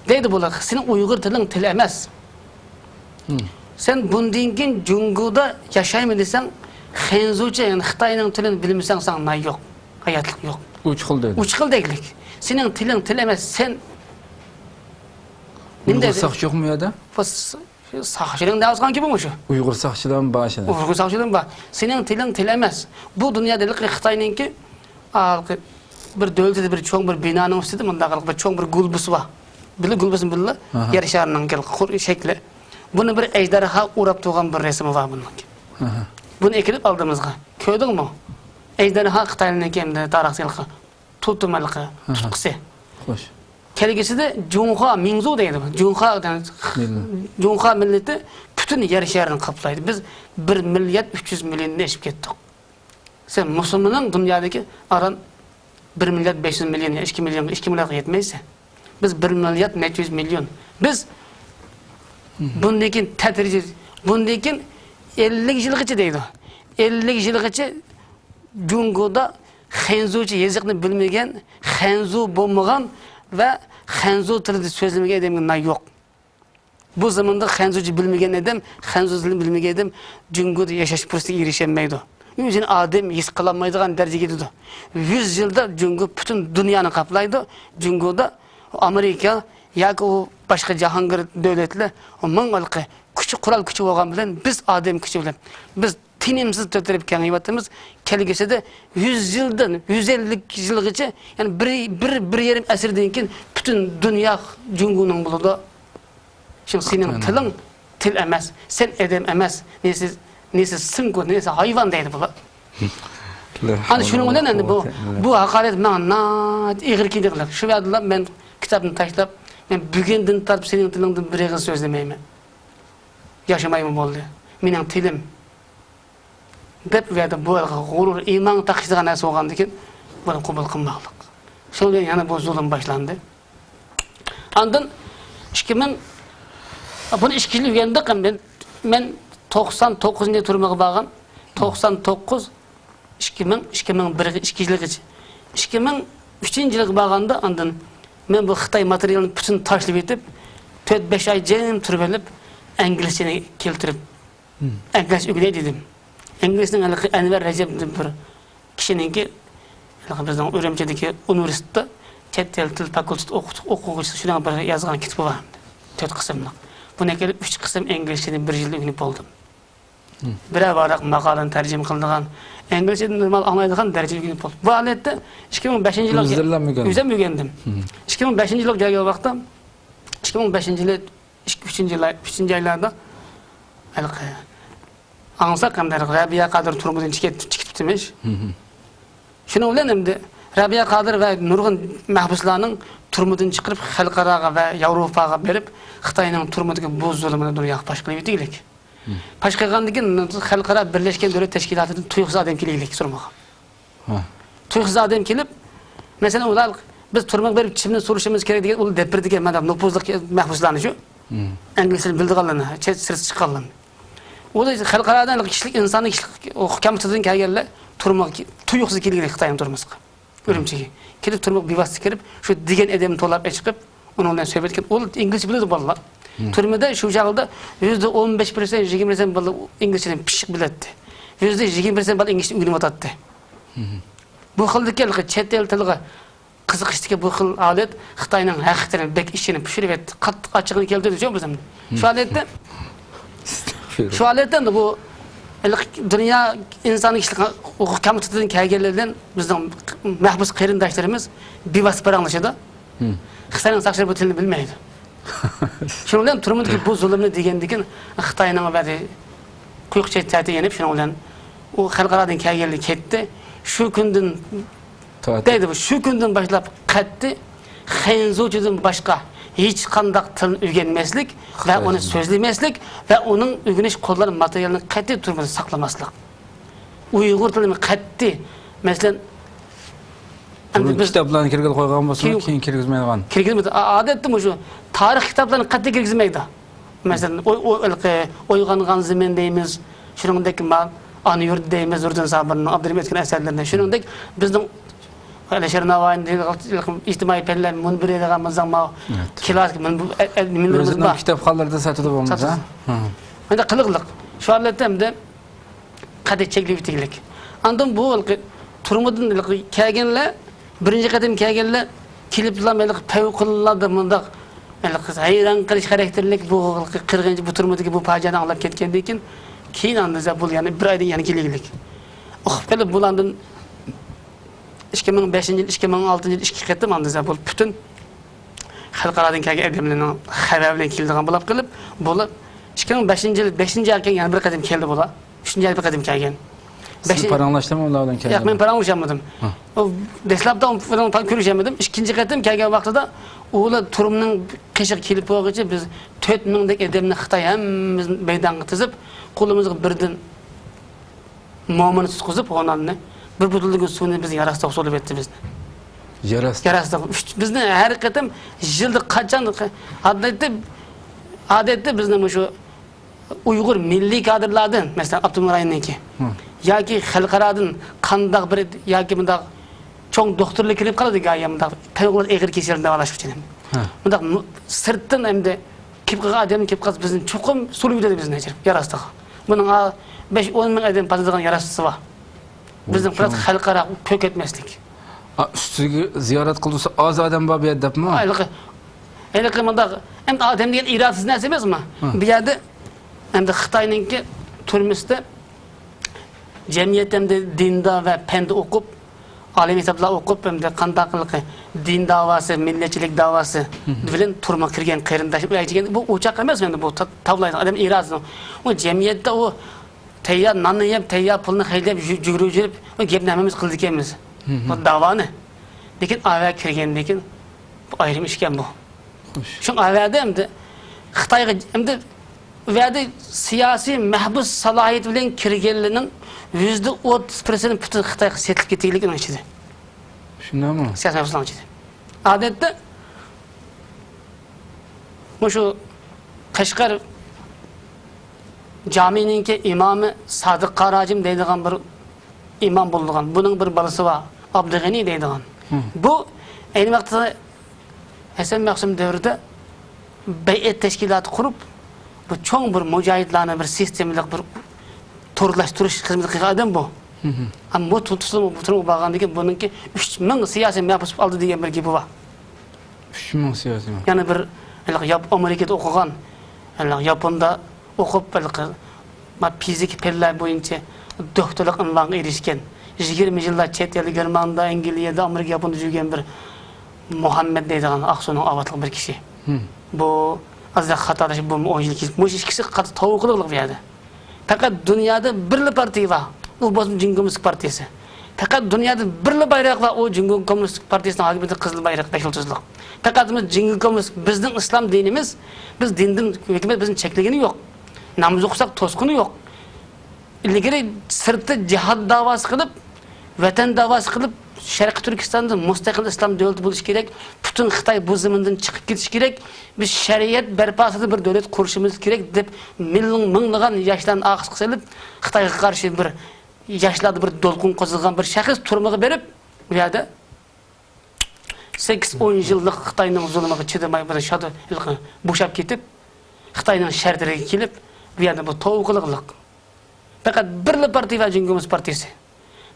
دەيدۇ بۇلار، سېنىڭ ئۇيغۇر تىلىڭ تىل ئەمەس. سەن بۇندىن كېيىن جۇڭگودا ياشايمەن دېسەڭ، خەنزۇچە، يەنى خىتاينىڭ تىلىنى بىلمىسەڭ، ساڭا نان يوق، ھاياتلىق يوق. ئۇچقۇل دېدى. ئۇچقۇل دەيلىك. سېنىڭ تىلىڭ تىل ئەمەس، سەن. ئۇيغۇر ساقچى يوقمۇ يەردە؟ ساقچىنىڭ دەۋاتقان گېپى مۇشۇ. ئۇيغۇر ساقچىلارمۇ بار شۇنداق. ئۇيغۇر ساقچىلارمۇ بار. سېنىڭ تىلىڭ تىل ئەمەس. بۇ دۇنيادا ھېلىقى خىتاينىڭكى، ھېلىقى بىر دۆلىتىدە بىر چوڭ بىر بىنانىڭ ئۈستىدە مۇنداق بىر چوڭ بىر گۇلبۇسى بار. بىللە گۇلبۇسى بىللە، ئاھا، يەر شارىنىڭ قۇر شەكلى. بۇنى بىر ئەجدىھا ئوراپ تۇرغان بىر رەسىمى بار بۇنىڭكى. ئاھا. بۇنى ئەكېلىپ ئالدىمىزغا. كۆردۈڭمۇ؟ ئەجدىھا خىتاينىڭكى ئەمدى تارىخچىلىقى، توتېم ھېلىقى، ئاھا، تۇتقىسى. خوش. كەلگۈسىدە جۇڭخۇا مىڭزۇ دەيدۇ. جۇڭخۇا، مىللەت. جۇڭخۇا مىللىتى پۈتۈن يەر شارىنى قاپلايدۇ. بىز بىر مىليارد ئۈچ يۈز مىليوندىن ئېشىپ كەتتۇق. سەن مۇسۇلماننىڭ دۇنيادىكى ئاران بىر مىليارد بەش يۈز مىليون، ئىككى مىليون، ئىككى مىلياردقا يەتمەيسەن. بىز بىر مىليارد نەچچە يۈز مىليون. بىز بۇندىن كېيىن تەدرىجىي، بۇندىن كېيىن ئەللىك يىلغىچە دەيدۇ. ئەللىك يىلغىچە جۇڭگودا خەنزۇچە يېزىقنى بىلمىگەن، خەنزۇ بولمىغان ۋە خەنزۇ تىلىدا سۆزلىمىگەن ئادەمگە نان يوق. بۇ زاماندا خەنزۇچە بىلمىگەن ئادەم، خەنزۇ تىلىنى بىلمىگەن ئادەم جۇڭگودا ياشاش پۇرسىتىگە ئېرىشەلمەيدۇ. ئۆزىنى ئادەم ھېس قىلالمايدىغان دەرىجىگە يېتىدۇ. يۈز يىلدا جۇڭگو پۈتۈن دۇنيانى قاپلايدۇ. جۇڭگودا ئامېرىكا ياكى ئۇ باشقا جاھانگىر دۆلەتلەر ئۇ مىڭ ھېلىقى كۈچى، قورال كۈچى بولغان بىلەن بىز ئادەم كۈچى بىلەن، بىز تىنىمسىز تۆتىرەپ كېڭىيىۋاتىمىز. كەلگۈسىدە يۈز يىلدىن يۈز ئەللىك يىلغىچە، يەنى بىر، بىر، بىر يېرىم ئەسىردىن كېيىن پۈتۈن دۇنيا جۇڭگونىڭ بولىدۇ. شۇڭا سېنىڭ تىلىڭ تىل ئەمەس، سەن ئادەم ئەمەس، نېسى، نېسى سىڭكۇ، نېسى ھايۋان دەيدۇ بۇلار. ئەنە شۇنىڭ بىلەن ئەمدى بۇ، بۇ ھاقارەت ماڭا ناھايىتى ئېغىر كېلىدىغان. شۇ ۋەدىلا مەن كىتابنى تاشلاپ، مەن بۈگۈندىن تارتىپ سېنىڭ تىلىڭدىن بىر ئېغىز سۆزلىمەيمەن. ياشىمايمەن بولدى. مېنىڭ تىلىم. دەپ، ئۇ يەردە بۇ غۇرۇر، ئىمان تاقىشىدىغان نەرسە بولغاندىكىن، بۇنى قوبۇل قىلماقلىق. شۇنىڭ بىلەن يەنە بۇ زۇلۇم باشلاندى. ئاندىن ئىككى مىڭ، بۇنى ئىككى يىل ئۆگەندۇق. مەن، مەن توقسان توققۇزىنچى تۈرمىگە بارغان. توقسان توققۇز، ئىككى مىڭ، ئىككى مىڭ بىرگە، ئىككى يىلغىچە. ئىككى مىڭ ئۈچىنچى يىلغا بارغاندا، ئاندىن مەن بۇ خىتاي ماتېرىيالىنى پۈتۈن تاشلىۋېتىپ، تۆت، بەش ئاي جىم تۇرۇۋېلىپ، ئىنگلىزچىنى كەلتۈرۈپ، ئىنگلىزچە ئۆگىنەي دېدىم. ئىنگلىزنىڭ ھېلىقى ئەنۋەر رەجەپ دېگەن بىر كىشىنىڭكى، ھېلىقى بىزنىڭ ئۈرۈمچىدىكى ئۇنىۋېرسىتېتتا چەت ئەل تىل فاكۇلتېتى ئوقۇت-، ئوقۇغۇچىسى شۇنىڭ بىر يازغان كىتابى بار. تۆت قىسىملىق. بۇنى ئەكېلىپ ئۈچ قىسىم ئىنگلىزچىنى بىر يىلدا ئۆگىنىپ بولدۇم. بىرەر ۋاراق ماقالىنى تەرجىمە قىلىدىغان، ئىنگلىزچە نورمال ئاڭلايدىغان دەرىجىدە ئۆگىنىپ بولدۇم. بۇ ھالەتتە ئىككى مىڭ بەشىنچى يىلى ئۆزۈم ئۆگەندىم. ئىككى مىڭ بەشىنچى يىلى جايغا ۋاقتىم، ئىككى مىڭ بەشىنچى يىلى ئىككى، ئۈچىنچى ئاي، ئۈچىنچى ئايلاردا ھېلىقى ئاڭلىساق، ھەمدە رەبىيە قادىر تۈرمىدىن چىقىپ، چىقىپ تىمىش. شۇنىڭ بىلەن ئەمدى رابىيە قادىر ۋە نۇرغۇن مەھبۇسلارنىڭ تۈرمىدىن چىقىرىپ، خەلقئاراغا ۋە ياۋروپاغا بېرىپ، خىتاينىڭ تۈرمىدىكى بۇ زۇلۇمىنى دۇنياغا پاش قىلىۋېتىگلىك. پاش قىلغاندىن كېيىن خەلقئارا بىرلەشكەن دۆلەت تەشكىلاتىدىن تۇيۇقسىز ئادەم كېلىگلىك تۈرمىگە. تۇيۇقسىز ئادەم كېلىپ، مەسىلەن، ئۇلار، بىز تۈرمىگە بېرىپ چىمنى سورىشىمىز كېرەك دېگەن، ئۇلار دەپ بېرىدىكەن، مانا نوپۇزلۇق مەھبۇسلارنى شۇ. ئىنگلىز تىلىنى بىلىدىغانلارنى، چەت سىرتقا چىققانلارنى. ئۇ دا خەلقئارادىن كىشىلىك، ئىنساننىڭ كىشىلىك ھوقۇق كومىتېتىدىن كەلگەنلەر تۈرمىگە تۇيۇقسىز كېلگەن خىتاينىڭ تۈرمىسىگە. ئۈرۈمچىگە. كېلىپ تۈرمىگە بىۋاسىتە كىرىپ، شۇ دېگەن ئادەمنى توۋلاپ ئېچىقىپ، ئۇنىڭ بىلەن سۆھبەت قىلىپ، ئۇ ئىنگلىزچە بىلىدۇ بالىلار. تۈرمىدە شۇ چاغدا يۈزدە ئون بەش پىرسەنت، يىگىرمە پىرسەنت بالا ئىنگلىزچىنى پىششىق بىلەتتى. يۈزدە يىگىرمە پىرسەنت بالا ئىنگلىزچە ئۆگىنىۋاتاتتى. بۇ خىلدىكى چەت ئەل تىلىغا قىزىقىشتىكى بۇ خىل ھالەت خىتاينىڭ ھەقىقەتەن بەك ئىچىنى پۇشۇرۇۋەتتى، قاتتىق ئاچچىقىنى كەلتۈردى شۇ بىزنىڭ. شۇ ھالەتتە، شۇ ھالەتتە ئەمدى بۇ ھېلىقى دۇنيا ئىنسانىي كىشىلىك ھوقۇق كومىتېتىدىن كەلگەنلەر بىلەن بىزنىڭ مەھبۇس قېرىنداشلىرىمىز بىۋاسىتە پاراڭلىشىدۇ. خىتاينىڭ ساقچىلىرى بۇ تىلنى بىلمەيدۇ. شۇنىڭ بىلەن تۈرمىدىكى بۇ زۇلۇمنى دېگەندىكىن خىتاينىڭ بەزى قۇيۇق چەتتە يېنىپ، شۇنىڭ بىلەن ئۇ خەلقئارادىن كەلگەنلەر كەتتى. شۇ كۈندىن دەيدۇ، شۇ كۈندىن باشلاپ قەتئىي خەنزۇچىدىن باشقا ھېچقانداق تىلنى ئۆگەنمەسلىك ۋە ئۇنى سۆزلىمەسلىك ۋە ئۇنىڭ ئۆگىنىش قوللانما ماتېرىيالىنى قەتئىي تۈرمىدە ساقلىماسلىق. ئۇيغۇر تىلىمۇ قەتئىي، مەسىلەن، ئەمدى بۇرۇن بىز كىتابلارنى كىرگىلى قويغان بولسىمۇ، كېيىن كىيىن كىرگۈزمەيدىغان. كىرگۈزمەيدۇ. ئا-، ئادەتتە مۇشۇ تارىخ كىتابلارنى قەتئىي كىرگۈزمەيدۇ. مەسىلەن، ئوي-، ئوي-، ھېلىقى ئويغانغان زېمىن دەيمىز، شۇنىڭدەك ما-، ئانا يۇرت دەيمىز، نۇردىن سابىرنىڭ، ئابدۇرېھىم ئۆتكۈر ئەسەرلىرىنى. شۇنىڭدەك بىزنىڭ ئەلىشىر ناۋايىنىڭ ئىجتىمائىي پەنلەر مۇنبىرى دېگەن بىزنىڭ ما-، كلاسسىك مۇنبۇ-، ئە-، ئە-، مۇنبىرىمىز بار. كىتابخانىلاردا ساتىدۇ بولمىسا. ساتىدۇ. مۇنداق قىلىقلىق. شۇ ھالەتتە ئەمدى قەتئىي چەكلىۋېتىگلىك. ئاندىن بۇ ھېلىقى تۈرمىدىن ھېلىقى كەلگەنلەر، بىرىنچى قېتىم كەلگەنلەر كېلىپلا ھېلىقى پەۋقۇلئاددە مۇنداق ھېلىقى ھەيران قېلىش خاراكتېرلىك بۇ ھېلىقى قىرغىنچى بۇ تۈرمىدىكى بۇ پاجىئەنى ئاڭلاپ كەتكەندىن كېيىن، كېيىن ئاندىن بۇ يەنە بىر ئايدىن يەنە كېلىگلىك. ئۇقۇپ قېلىپ بۇ ئاندىن ئىككى مىڭ بەشىنچى يىل، ئىككى مىڭ ئالتىنچى يىل ئىككى قېتىم ئاندىن بۇ پۈتۈن خەلقئارادىن كەلگەن ئادەملەرنىڭ خەۋەر بىلەن كېلىدىغان بولۇپ قېلىپ، بۇلار ئىككى مىڭ بەشىنچى يىل، بەشىنچى ئايغا كېيىن يەنە بىر قېتىم كەلدى بۇلار. ئۈچىنچى ئايدا بىر قېتىم كەلگەن. سىز بەشىنچى پاراڭلاشتىڭمۇ ئۇلار بىلەن كەلگەندە؟ ياق، مەن پاراڭلىشالمىدىم. ھە. ئۇ دەسلەپتە ئۇنىڭ بىلەن كۆرۈشەلمىدىم. ئىككىنچى قېتىم كەلگەن ۋاقتىدا ئۇلار تۈرمىنىڭ قېشىغا كېلىپ بولغۇچە بىز تۆت مىڭدەك ئادەمنى خىتاي ھەممىمىزنى مەيدانغا تىزىپ، قولىمىزغا بىردىن مومىنى تۇتقۇزۇپ، ھوناننى، بىر بوتۇلدىكى سۇنى بىز ياراسىغا سولىۋەتتى بىزنى. ياراسى. ياراسىغا. ئۈچ-، بىزنى ھەر قېتىم يىلدا قاچان، ئادەتتە، ئادەتتە بىزنى مۇشۇ ئۇيغۇر مىللىي كادىرلاردىن، مەسىلەن، ئاپتونوم رايوننىڭكى ياكى خەلقئارادىن قانداق بىر ياكى مۇنداق چوڭ دوختۇرلار كېلىپ قالىدۇ، يا مۇنداق پەۋقۇلئاددە ئېغىر كېسەلنى داۋالاش ئۈچۈن. ھە. مۇنداق مۇ-، سىرتتىن ئەمدى كېلىپ قالغان ئادەم كېلىپ قالسا، بىزنى چوقۇم سولىۋېتىدۇ بىزنى ياراسىغا. بۇنىڭ، ئا، بەش ئون مىڭ ئادەم باسىدىغان ياراسى بار. بىزنىڭ بىراز خەلقئارا كۆركەتمەسلىك. ئا، ئۈستىگە زىيارەت قىلدۇرسا ئاز ئادەم بار بۇ يەردە دەپمۇ؟ ھېلىقى، ھېلىقى مۇنداق، ئەمدى ئادەم دېگەن ئىرادىسىز نەرسە ئەمەسمۇ؟ ھە. بۇ يەردە ئەمدى خىتاينىڭكى تۈرمىسىدە جەمئىيەت ئەمدى دىندا ۋە پەندە ئوقۇپ، ئالىي مەكتەپلەر ئوقۇپ، ئەمدى قانداق قىلىقى دىن داۋاسى، مىللەتچىلىك داۋاسى بىلەن تۈرمىگە كىرگەن قېرىنداش، ئۇ ئەگىچىگەن، بۇ ئوچاق ئەمەس، ئەمدى بۇ تا-، تاۋلايدىغان ئادەم ئىرادىسىنىڭ. ئۇ جەمئىيەتتە ئۇ تەييار ناننى يەپ، تەييار پۇلنى خەجلەپ، يۈ-، يۈگۈرۈپ يۈرۈپ، ئۇ گەپنى ھەممىمىز قىلىدىكەنمىز. بۇ داۋانى. لېكىن ئاۋە كىرگەندىن كېيىن بۇ ئايرىم ئىشكەن بۇ. خوش. شۇڭا ئاۋەدە ئەمدى خىتايغا، ئەمدى ئۇ يەردە سىياسىي مەھبۇس سالاھىيىتى بىلەن كىرگەنلەرنىڭ يۈزدە ئوتتۇز پىرسەنت پۈتۈن خىتايغا سېتىلىپ كېتىگلىك ئۇنىڭ ئىچىدە. شۇنداقمۇ؟ سىياسىي مەھبۇسلارنىڭ ئىچىدە. ئادەتتە مۇشۇ قەشقەر جامىنىڭكى ئىمامى سادىق قاراجىم دەيدىغان بىر ئىمام بولىدىغان. بۇنىڭ بىر بالىسى بار، ئابدۇغېنى دەيدىغان. بۇ ئەينى ۋاقىتتا ھەسەن مەخسۇم دەۋرىدە بەيئەت تەشكىلاتى قۇرۇپ، بۇ چوڭ بىر مۇجاھىدلارنى بىر سىستېمىلىق بىر تورلاشتۇرۇش خىزمىتى قىلغان ئادەم بۇ. ئەمما بۇ تۇتۇشلۇق بۇ تۈرمىگە بارغاندىن كېيىن بۇنىڭكى ئۈچ مىڭ سىياسىي مەھبۇس ئالدى دېگەن بىر گېپى بار. ئۈچ مىڭ سىياسىي مەھبۇس. يەنە بىر، ھېلىقى ياپ-، ئامېرىكىدا ئوقۇغان، ھېلىقى ياپوندا ئوقۇپ، ھېلىقى ما-، فىزىكا پەنلەر بويىچە دوكتورلۇق ئۇنۋانغا ئېرىشكەن، يىگىرمە يىللار چەت ئەلدە، گېرمانىيىدا، ئەنگلىيەدە، ئامېرىكا، ياپوندا يۈرگەن بىر مۇھەممەد دەيدىغان ئاقسۇنىڭ ئاۋاتلىق بىر كىشى. بۇ ئازراق خاتالىشىپ، بۇمۇ ئون يىل كېيىن. مۇشۇ ئىككىسى قاتتىق تاۋۇقلۇق بۇ يەردە. پەقەت دۇنيادا بىرلا پارتىيە بار. ئۇ بولسىمۇ جۇڭگو كوممۇنىست پارتىيىسى. پەقەت دۇنيادا بىرلا بايراق بار، ئۇ جۇڭگو كوممۇنىست پارتىيىسىنىڭ ھاكىمىيىتىدە قىزىل بايراق، بەش يۇلتۇزلۇق. پەقەت بىز جۇڭگو كوممۇنىست، بىزنىڭ ئىسلام دىنىمىز، بىز دىندىن، ھۆكۈمەت بىزنى چەكلىگىنى يوق. ناماز ئوقۇساق توسقىنى يوق. ئىلگىرى سىرتتا جىھاد داۋاسى قىلىپ، ۋەتەن داۋاسى قىلىپ، شەرقىي تۈركىستاندا مۇستەقىل ئىسلام دۆلىتى بولۇشى كېرەك، پۈتۈن خىتاي بۇ زېمىندىن چىقىپ كېتىشى كېرەك، بىز شەرىئەت بەرپاسىدا بىر دۆلەت قۇرۇشىمىز كېرەك دەپ مىليون، مىڭلىغان ياشلارنى ئارقىسىغا سېلىپ، خىتايغا قارشى بىر ياشلاردا بىر دولقۇن قوزغىغان بىر شەخس تۈرمىگە بېرىپ، بۇ يەردە سەككىز، ئون يىللىق خىتاينىڭ زۇلۇمىغا چىدىماي، بىر شادا بوشاپ كېتىپ، خىتاينىڭ شەھىرىگە كېلىپ، بۇ يەردە بۇ توۋا قىلغانلىق. پەقەت بىرلا پارتىيە بار، جۇڭگو كوممۇنىست پارتىيىسى.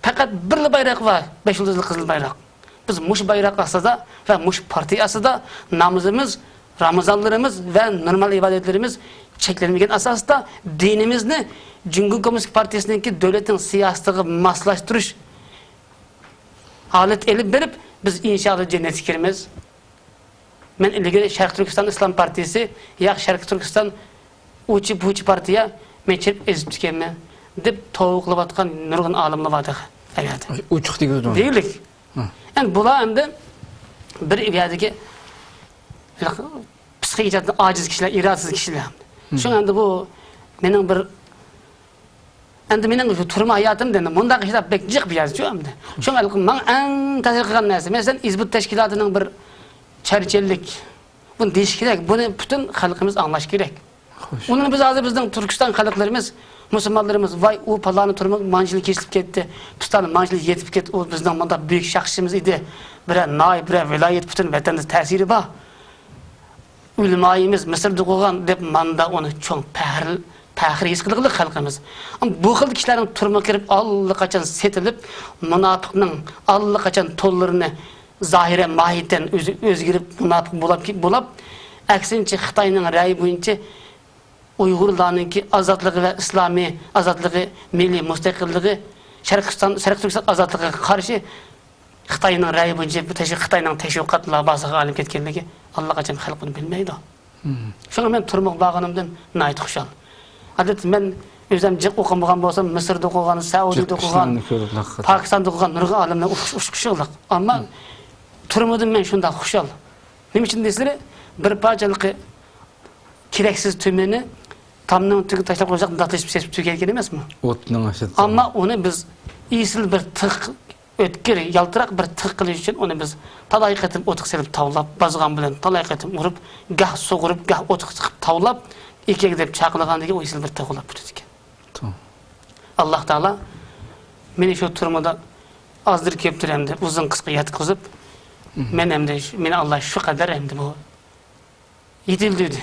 پەقەت بىرلا بايراق بار، بەش يۇلتۇزلۇق قىزىل بايراق. بىز مۇشۇ بايراق ئاستىدا ۋە مۇشۇ پارتىيە ئاستىدا نامىزىمىز، رامىزانلىرىمىز ۋە نورمال ئىبادەتلىرىمىز چەكلەنمىگەن ئاساستا دىنىمىزنى جۇڭگو كوممۇنىست پارتىيىسىنىڭكى دۆلەتنىڭ سىياسىتىگە ماسلاشتۇرۇش ھالەت ئېلىپ بېرىپ، بىز ئىنشائاللا جەننەتكە كىرىمىز. مەن ئىلگىرى شەرقىي تۈركىستان ئىسلام پارتىيىسى ياكى شەرقىي تۈركىستان ئۇچى بۇچى پارتىيە، مەن چىرىپ ئېزىپتىكەنمەن دەپ توۋا قىلىۋاتقان نۇرغۇن ئالىملار بار تېخى ئەگەردە. ئوچۇق دېگۈزدۇڭ. دېگۈلۈك. ھە. ئەمدى بۇلار ئەمدى بىر يەردىكى پسىخىك جەھەتتىن ئاجىز كىشىلەر، ئىرادىسىز كىشىلەر. شۇڭا ئەمدى بۇ مېنىڭ بىر ئەمدى مېنىڭ شۇ تۈرمە ھاياتىمدا ئەمدى مۇنداق ئىشلار بەك جىق بۇ يەردە شۇ ئەمدى. شۇڭا ماڭا ئەڭ تەسىر قىلغان نەرسە، مەسىلەن، ھىزبۇت تەشكىلاتىنىڭ بىر چەرچەنلىك، بۇنى دېيىش كېرەك، بۇنى پۈتۈن خەلقىمىز ئاڭلاش كېرەك. خوش. ئۇنى بىز ھازىر بىزنىڭ تۈركىستان خەلقلىرىمىز، مۇسۇلمانلىرىمىز، ۋاي، ئۇ پالانى تۈرمىگە مانچىلى كېسىلىپ كەتتى، پىستانى مانچىلى يېتىپ كەتتى، ئۇ بىزنىڭ مۇنداق بۈيۈك شەخسىمىز ئىدى، بىرەر ناھىيە، بىرەر ۋىلايەت، پۈتۈن ۋەتەندە تەسىرى بار. ئۆلىمايىمىز مىسىردا قوغان دەپ ماندا ئۇنى چوڭ پەخىر، پەخىر ھېس قىلغىلى خەلقىمىز. ئەمما بۇ خىل كىشىلەرنىڭ تۈرمىگە كىرىپ ئاللىقاچان سېتىلىپ، مۇناپىقنىڭ ئاللىقاچان تونلىرىنى زاھىرەن ماھىيەتەن ئۆزى ئۆزگىرىپ مۇناپىق بولاپ، بولاپ، ئەكسىنچە خىتاينىڭ رەيى بويىچە ئۇيغۇرلارنىڭكى ئازادلىقى ۋە ئىسلامىي ئازادلىقى، مىللىي مۇستەقىللىقى، شەرقىستان، شەرقىي تۈركىستان ئازادلىقىغا قارشى خىتاينىڭ رەيى بويىچە بۇ تەشۋىق، خىتاينىڭ تەشۋىقات لاباسىغا ئايلىنىپ كەتكەنلىكى ئاللىقاچان خەلق بۇنى بىلمەيدۇ. شۇڭا مەن تۈرمىگە بارغىنىمدىن ناھايىتى خۇشال. ئادەتتە مەن ئۆزۈم جىق ئوقۇمىغان بولسام، مىسىردا ئوقۇغان، سەئۇدىدا ئوقۇغان، پاكىستاندا ئوقۇغان نۇرغۇن ئالىملار ئۇچ-، ئۇچقۇچىلىق. ئەمما تۈرمىدىن مەن شۇنداق خۇشال. نېمە ئۈچۈن دېسىلە، بىر پارچىلىقى كېرەكسىز تۈمىنى تامنىڭ تۈۋىگە تاشلاپ قويساق، داتلىشىپ سېسىپ تۈگەيدىكەن ئەمەسمۇ؟ ئوتنىڭ ئاشىدا. ئەمما ئۇنى بىز ئېسىل بىر تىغ، ئۆتكۈر، يالتىراق بىر تىغ قىلىش ئۈچۈن ئۇنى بىز تالاي قېتىم ئوتقا سېلىپ تاۋلاپ، بازغان بىلەن تالاي قېتىم ئۇرۇپ، گاھ سۇغۇرۇپ، گاھ ئوتقا سىقىپ تاۋلاپ، ئېكەك دەپ چاقىرغاندىن كېيىن ئۇ ئېسىل بىر تىغ بولاپ پۈتىدىكەن. توغرا. ئاللاھ تائالا مېنى شۇ تۈرمىدە ئازدۇر كۆپتۇر ئەمدى ئۇزۇن قىسقا ياتقۇزۇپ، مەن ئەمدى شۇ، مېنى ئاللاھ شۇ قەدەر ئەمدى بۇ يېتىلدۈردى.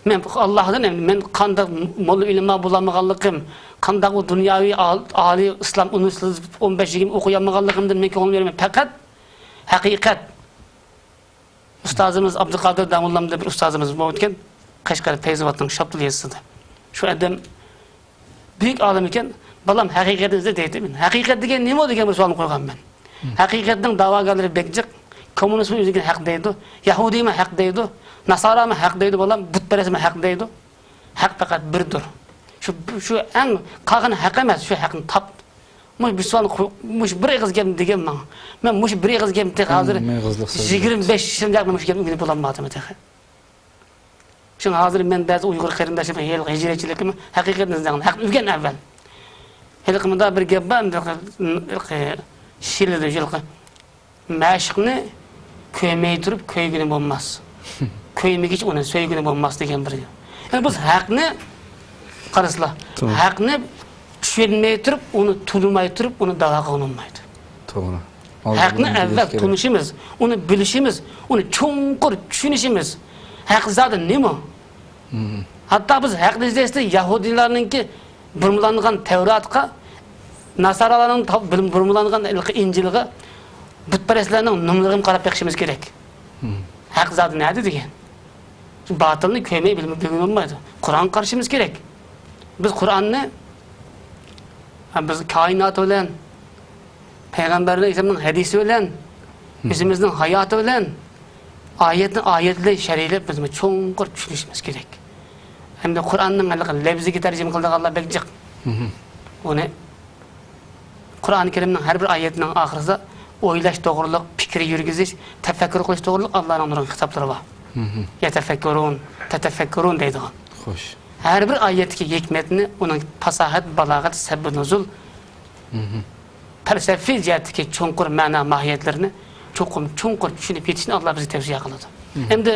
مەن ئاللاھتىن ئەمدى مەن قانداق موللا ئۆلىما بولالمىغانلىقىم، قانداق ئۇ دۇنياۋى ئال-، ئالىي ئىسلام ئۇنىۋېرسىتېتىدا ئون بەش يىگىرمە ئوقۇيالمىغانلىقىمدىن مەن كۆڭۈل بۆلمەيمەن. پەقەت ھەقىقەت. ئۇستازىمىز ئابدۇقادىر داموللام دەپ بىر ئۇستازىمىز بولغانىكەن، قەشقەر پەيزىۋاتنىڭ شاپتۇل يېزىسىدا. شۇ ئادەم بۈيۈك ئالىم ئىكەن، بالام، ھەقىقەتنى ئىزدە دەيتتى مەن. ھەقىقەت دېگەن نېمە دېگەن بىر سوئالنى قويغان مەن. ھەقىقەتنىڭ داۋاگەرلىرى بەك جىق. كوممۇنىزممۇ ئۆزىگە ھەق دەيدۇ، يەھۇدىيمۇ ھەق دەيدۇ، ناسارامۇ ھەق دەيدۇ، بالام، بۇتپەرەسمۇ ھەق دەيدۇ. ھەق پەقەت بىردۇر. شۇ، شۇ ئەڭ قالغىنى ھەق ئەمەس، شۇ ھەقنى تاپ. مۇشۇ بىر سوئالنى قوي-، مۇشۇ بىر ئېغىز گەپنى دېگەن ماڭا. مەن مۇشۇ بىر ئېغىز گەپنى تېخى ھازىر يىگىرمە بەش يىلدىن ياقىن مۇشۇ گەپنى ئۆگىنىپ بولالمايۋاتىمەن تېخى. شۇڭا ھازىر مەن بەزى ئۇيغۇر قېرىنداشلىرىمغا ھېلىقى ھىجرەتچىلىكىمۇ ھەقىقەتنى ئىزدەڭ، ھەقنى ئۆگەن ئەۋۋەل. ھېلىقى مۇنداق بىر گەپ بار، ھېلىقى شىلىدە ھېلىقى مەشۇقنى كۆرمەي تۇرۇپ كۆرگىلى بولماس. كۆرمىگىچە ئۇنى سۆيگىلى بولماس دېگەن بىر گەپ. يەنى بىز ھەقنى، قارىسىلا، توغرا. ھەقنى چۈشەنمەي تۇرۇپ، ئۇنى تونۇماي تۇرۇپ، ئۇنى داۋا قىلغىلى بولمايدۇ. توغرا. ئالدى ھەقنى بىلەن ئەۋۋەل بىلىش كېرەك. تونۇشىمىز، ئۇنى بىلىشىمىز، ئۇنى چوڭقۇر چۈشىنىشىمىز. ھەق زادى نېمە؟ ھەتتا بىز ھەقنى ئىزدەشتە يەھۇدىيلارنىڭكى بۇرمىلانغان تەۋراتقا، ناسارالارنىڭ تا-، بۇرمىلانغان ھېلىقى ئىنجىلغا، بۇتپەرەسلەرنىڭ نوملىرىغا قاراپ بېقىشىمىز كېرەك. ھەق زادى نەدە دېگەن؟ شۇ باتىلنى كۆرمەي بىلمەي بىلگىلى بولمايدۇ. قۇرئانغا قارىشىمىز كېرەك. بىز قۇرئاننى، ھە، بىز كائىنات بىلەن، پەيغەمبەر ئەلەيھىسسالامنىڭ ھەدىسى بىلەن، ئۆزىمىزنىڭ ھاياتى بىلەن، ئايەتنى ئايەت بىلەن شەرھلەپ، بىز چوڭقۇر چۈشىنىشىمىز كېرەك. ھەمدە قۇرئاننىڭ ھېلىقى لەپزىگە تەرجىمە قىلىدىغانلار بەك جىق. ئۇنى قۇرئان كەرىمنىڭ ھەر بىر ئايەتنىڭ ئاخىرىدا ئويلاش توغرۇلۇق، پىكىر يۈرگۈزۈش، تەپەككۇر قىلىش توغرۇلۇق ئاللانىڭ نۇرغۇن خىتابلىرى بار. مھم. يەتەفەككۇرۇن، تەتەفەككۇرۇن دەيدىغان. خوش. ھەر بىر ئايەتتىكى ھېكمەتنى، ئۇنىڭ پاساھەت، بالاغەت، سەببى نۇزۇل، مھم. پەلسەپىي جەھەتتىكى چوڭقۇر مەنا ماھىيەتلىرىنى چوقۇم چوڭقۇر چۈشىنىپ يېتىشنى ئاللا بىزگە تەۋسىيە قىلىدۇ. مھم. ئەمدى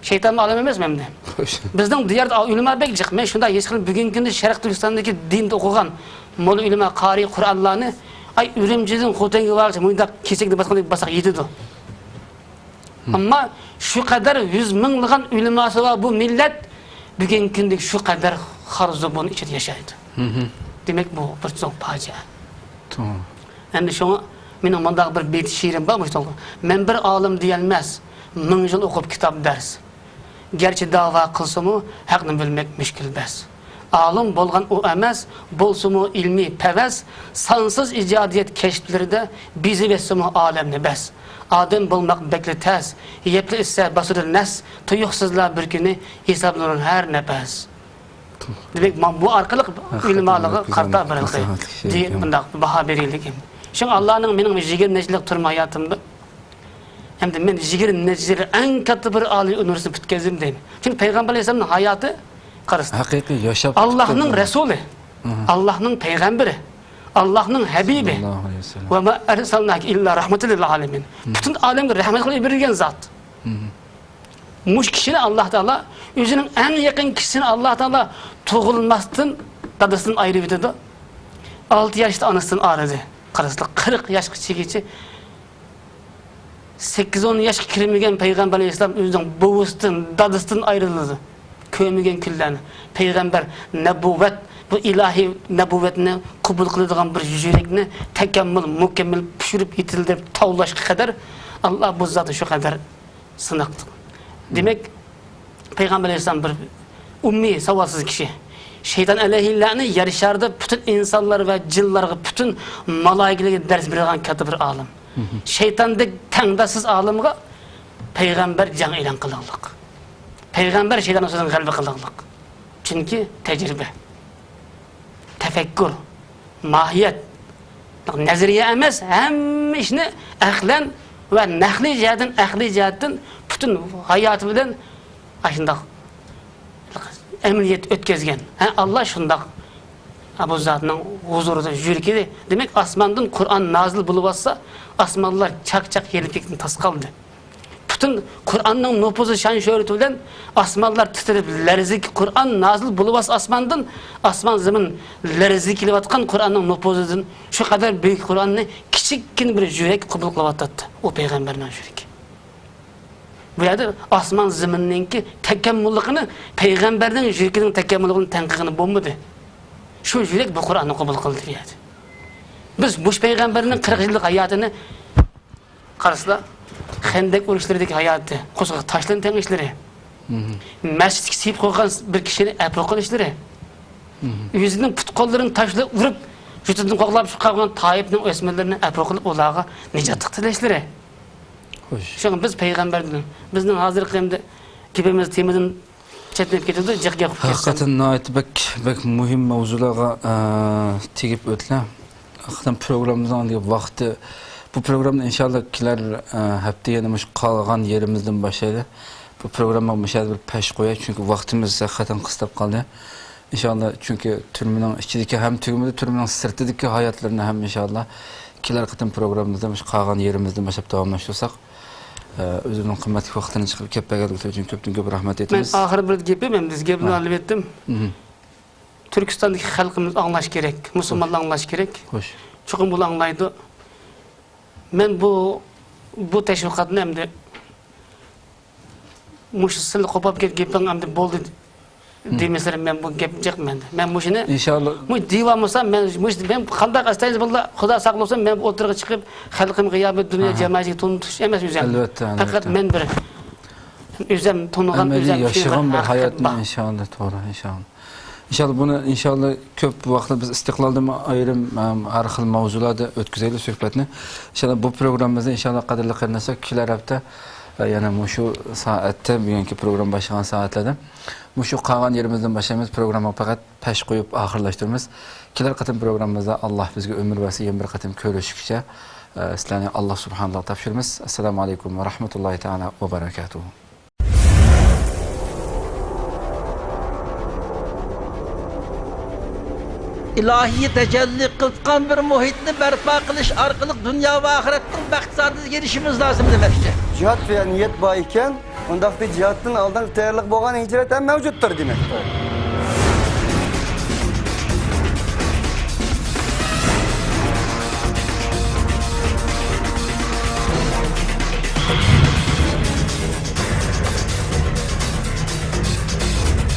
شەيتانمۇ ئالام ئەمەسمۇ ئەمدى؟ خوش. بىزنىڭ دىياردا ئۆلىما بەك جىق. مەن شۇنداق ھېس قىلىمەن، بۈگۈنكى كۈندە شەرقىي تۈركىستاندىكى دىندا ئوقۇغان موللا ئۆلىما، قارىي قۇرئانلارنى، ئاي، ئۈرۈمچىدىن خوتەنگە بارغىچە مۇنداق كېسەكنى باسقاندەك باسساق يېتىدۇ. مم. ئەمما شۇ قەدەر يۈز مىڭلىغان ئۆلىماسى بار بۇ مىللەت بۈگۈنكى كۈندە شۇ قەدەر خار-زۇبۇن ئىچىدە ياشايدۇ. مھم. دېمەك، بۇ بىر چوڭ پاجىئە. توغرا. ئەمدى شۇڭا مېنىڭ مۇنداق بىر بېيىت شېئىرىم بار مۇشۇ توغرىلىق. مەن بىر ئالىم دېيەلمەس، مىڭ يىل ئوقۇپ كىتاب دەرس. گەرچە داۋا قىلسىمۇ، ھەقنى بىلمەك مۈشكۈل بەس. ئالىم بولغان ئۇ ئەمەس، بولسىمۇ ئىلمىي پەۋەس، سانسىز ئىجادىيەت كەشىپلىرىدە بېزىۋەتسىمۇ ئالەمنى بەس. ئادەم بولماق بەكلا تەس، يەپلا ئىچسە باسىدۇ نەس، تۇيۇقسىزلا بىر كۈنى ھېسابلىنۇر ھەر نەپەس. دېمەك، ما-، بۇ ئارقىلىق ھەقىقەتەن ئۆلىمالىققا قارىتا بىر خىل مۇنداق باھا بېرەيلىك. شۇڭا ئاللانىڭ مېنىڭ يىگىرمە نەچچە يىللىق تۈرمە ھاياتىمدا، ئەمدى مەن يىگىرمە نەچچە يىل ئەڭ كاتتا بىر ئالىي ئۇنىۋېرسىتېت پۈتكۈزدۈم دەيمەن. چۈنكى پەيغەمبەر ئەلەيھىسسالامنىڭ ھاياتى، قارىسىڭ، ھەقىقىي ياشاپ ئاللاھنىڭ رەسۇلى، مھم. ئاللاھنىڭ پەيغەمبىرى، ئاللاھنىڭ ھەبىبى. ساللاللاھۇ ئەلەيھى ۋەسەللەم. ۋە ما ئەرسەلناكە ئىللا رەھمەتەن لىل ئالەمىن. مھم. پۈتۈن ئالەمگە رەھمەت قىلىپ يۈبۈرگەن زات. مھم. مۇشۇ كىشىنى ئاللا تائالا ئۆزىنىڭ ئەڭ يېقىن كىشىسىنى ئاللا تائالا تۇغۇلماستىن دادىسىدىن ئايرىۋېتىدۇ. ئالتە ياشتا ئانىسىدىن ئايرىدى. قارىسىلا، قىرىق ياشقىچىگىچە، سەككىز ئون ياشقا كىرمىگەن پەيغەمبەر ئەلەيھىسسالام ئۆزىنىڭ بوۋىسىدىن، دادىسىدىن ئايرىلىدۇ. كۆرمىگەن كۈنلەرنى. پەيغەمبەر، نەبۇۋۋەت، بۇ ئىلاھىي نەبۇۋۋەتنى قوبۇل قىلىدىغان بىر يۈرەكنى تاكامۇل، مۇكەممەل پىشۇرۇپ، يېتىلدۈرۈپ، تاۋلاشقا قەدەر ئاللا بۇ زاتنى شۇ قەدەر سىناقتى. دېمەك، پەيغەمبەر ئەلەيھىسسالام بىر ئۇممىي، ساۋاتسىز كىشى. شەيتان ئەلەيھىللانى يەر شارىدا پۈتۈن ئىنسانلار ۋە جىنلارغا، پۈتۈن مالايىكىلەرگە دەرس بېرىدىغان كاتتا بىر ئالىم. مھم. شەيتاندەك تەڭداشسىز ئالىمغا پەيغەمبەر جەڭ ئېلان قىلغانلىق. پەيغەمبەر شەيتان ئۈستىدىن غەلىبە قىلغانلىق. چۈنكى تەجرىبە. تەپەككۇر، ماھىيەت، نەزەرىيە ئەمەس، ھەممە ئىشنى ئەقلەن ۋە نەقلىي جەھەتتىن، ئەقلىي جەھەتتىن پۈتۈن ھاياتى بىلەن ئاشۇنداق ئەمەلىيەت ئۆتكۈزگەن. ھە، ئاللا شۇنداق بۇ زاتنىڭ ھۇزۇرىدا يۈرىكى. دېمەك، ئاسماندىن قۇرئان نازىل بولۇۋاتسا، ئاسمانلار چاك-چاك يېرىدىن تاس قالدى. پۈتۈن قۇرئاننىڭ نوپۇزى، شان-شۆھرىتى بىلەن ئاسمانلار تىترەپ لەرزىگە، قۇرئان نازىل بولۇۋاتسا ئاسماندىن، ئاسمان زېمىن لەرزىگە كېلىۋاتقان قۇرئاننىڭ نوپۇزىدىن شۇ قەدەر بۈيۈك قۇرئاننى كىچىككىنە بىر يۈرەك قوبۇل قىلىۋاتاتتى. ئۇ پەيغەمبەرنىڭ يۈرىكى. بۇ يەردە ئاسمان زېمىننىڭكى تاكامۇللۇقىنى پەيغەمبەرنىڭ يۈرىكىنىڭ تاكامۇللۇقىنى تەڭ قىلغىلى بولمىدى. شۇ يۈرەك بۇ قۇرئاننى قوبۇل قىلدى بۇ يەردە. بىز مۇشۇ پەيغەمبەرنىڭ قىرىق يىللىق ھاياتىنى قارىسىلا، خەندەك ئۇرۇشلىرىدىكى ھاياتى، قورسىقىغا تاشلارنى تېڭىشلىرى، مھم. مەسچىتكە سىيىپ قويغان بىر كىشىنى ئەپۇ قىلىشلىرى، مھم. ئۆزىنىڭ پۇت-قوللىرىنى تاشلار ئۇرۇپ، ۋۇجۇدىدىن قوغلاپ چىقىپ قالغان تائىپنىڭ ئۆسمۈرلىرىنى ئەپۇ قىلىپ، ئۇلارغا نىجاتلىق تىلەشلىرى. خوش. شۇڭا بىز پەيغەمبەردىن، بىزنىڭ ھازىرقى ئەمدى گېپىمىز تېمىدىن چەتنەپ كېتىدۇ، جىق گەپ قىلىپ كەتسەم. ھەقىقەتەن ناھايىتى بەك، بەك مۇھىم مەۋزۇلارغا، ئە، تېگىپ ئۆتتىلەر. ھەقىقەتەن پروگراممىمىزنىڭ ھازىرقى ۋاقتى، بۇ پروگراممىنى ئىنشاللا كېلەر، ئە، ھەپتە يەنە مۇشۇ قالغان يېرىمىزدىن باشلايلى. بۇ پروگراممىغا مۇشۇ يەردە بىر پەش قوياي، چۈنكى ۋاقتىمىز ھەقىقەتەن قىستاپ قالدى. ئىنشاللا، چۈنكى تۈرمىنىڭ ئىچىدىكى ھەم تۈگىمىدى، تۈرمىنىڭ سىرتىدىكى ھاياتلىرىنى ھەم ئىنشاللا كېلەر قېتىم پروگراممىمىزدا مۇشۇ قالغان يېرىمىزدىن باشلاپ داۋاملاشتۇرساق. ئە، ئۆزىنىڭ قىممەتلىك ۋاقتىنى چىقىرىپ كەپ بەرگەنلىكى ئۈچۈن كۆپتىن كۆپ رەھمەت مەن ئېيتىمىز. ئاخىرى بىر گېپىم، ئەمدى گېپىمنى ھە. ئالىۋەتتىم. مھم. تۈركىستاندىكى خەلقىمىز ئاڭلاش كېرەك، مۇسۇلمانلار ئاڭلاش كېرەك. خوش. چوقۇم بۇلار ئاڭلايدۇ. مەن بۇ، بۇ تەشۋىقاتنى ئەمدى مۇشۇ سىلى قوپاپ كەت گېپىڭ ئەمدى بولدى. مم. دېمىسىلەر، مەن بۇ گەپ جىق مەندە. مەن مۇشۇنى، ئىنشاللا. مۇشۇ دېۋا بولسا، مەن مۇشۇ، مەن قانداق ئەستايىدىل بولدى، خۇدا ساقلىسۇن، مەن بۇ ئوتتۇرىغا چىقىپ، خەلقىمگە يا بىر دۇنيا ئاھا. جامائىتىگە تونۇتۇش ئەمەس ئۆزۈم. ئەلۋەتتە، پەقەت ئەلۋەتتە. مەن بىر ئۆزۈم تونۇغان، ئەمەلىي ئۆزۈم ياشىغان بىر ھەقىقەت ھاياتنى بار. ئىنشاللا، توغرا، ئىنشاللا. ئىنشاللا بۇنى، ئىنشاللا كۆپ ۋاقىتلار بىز ئىستىقلالدىمۇ ئايرىم، ئەم، ھەر خىل مەۋزۇلاردا ئۆتكۈزەيلى سۆھبەتنى. ئىنشاللا بۇ پروگراممىمىزنى، ئىنشاللا قەدىرلىك قېرىنداشلار، كېلەر ھەپتە ۋە يەنە مۇشۇ سائەتتە، بۈگۈنكى پروگرامما باشلىغان سائەتلەردە مۇشۇ قالغان يېرىمىزدىن باشلايمىز. پروگراممىغا پەقەت پەش قويۇپ ئاخىرلاشتۇرىمىز. كېلەر قېتىم پروگراممىمىزدا ئاللا بىزگە ئۆمۈر بەرسە، يەنە بىر قېتىم كۆرۈشكۈچە، ئە، سىلەرنى ئاللا سۇبھانەللاھقا تاپشۇرىمىز. ئەسسالامۇ ئەلەيكۇم ۋە رەھمەتۇللاھى تائالا ۋە بەرەكاتۇھۇ. ئىلاھىي تەجەللى قىلىۋاتقان بىر مۇھىتنى بەرپا قىلىش ئارقىلىق دۇنيا ۋە ئاخىرەتنىڭ بەخت سائادىتىگە ئېرىشىشىمىز لازىم دېمەكچى. جىھاد دېگەن نىيەت بار ئىكەن، ئۇنداقتا جىھادتىن ئالدىنقى تەييارلىق بولغان ھىجرەت ھەم مەۋجۇتتۇر دېمەكتۇر.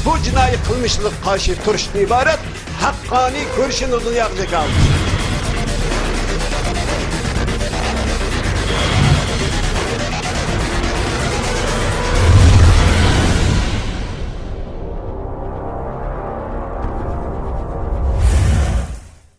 بۇ جىنايى قىلمىشلىققا قارشى تۇرۇشتىن ئىبارەت ھەققانىي كۈرىشىنى دۇنياغا جاكارلىدى.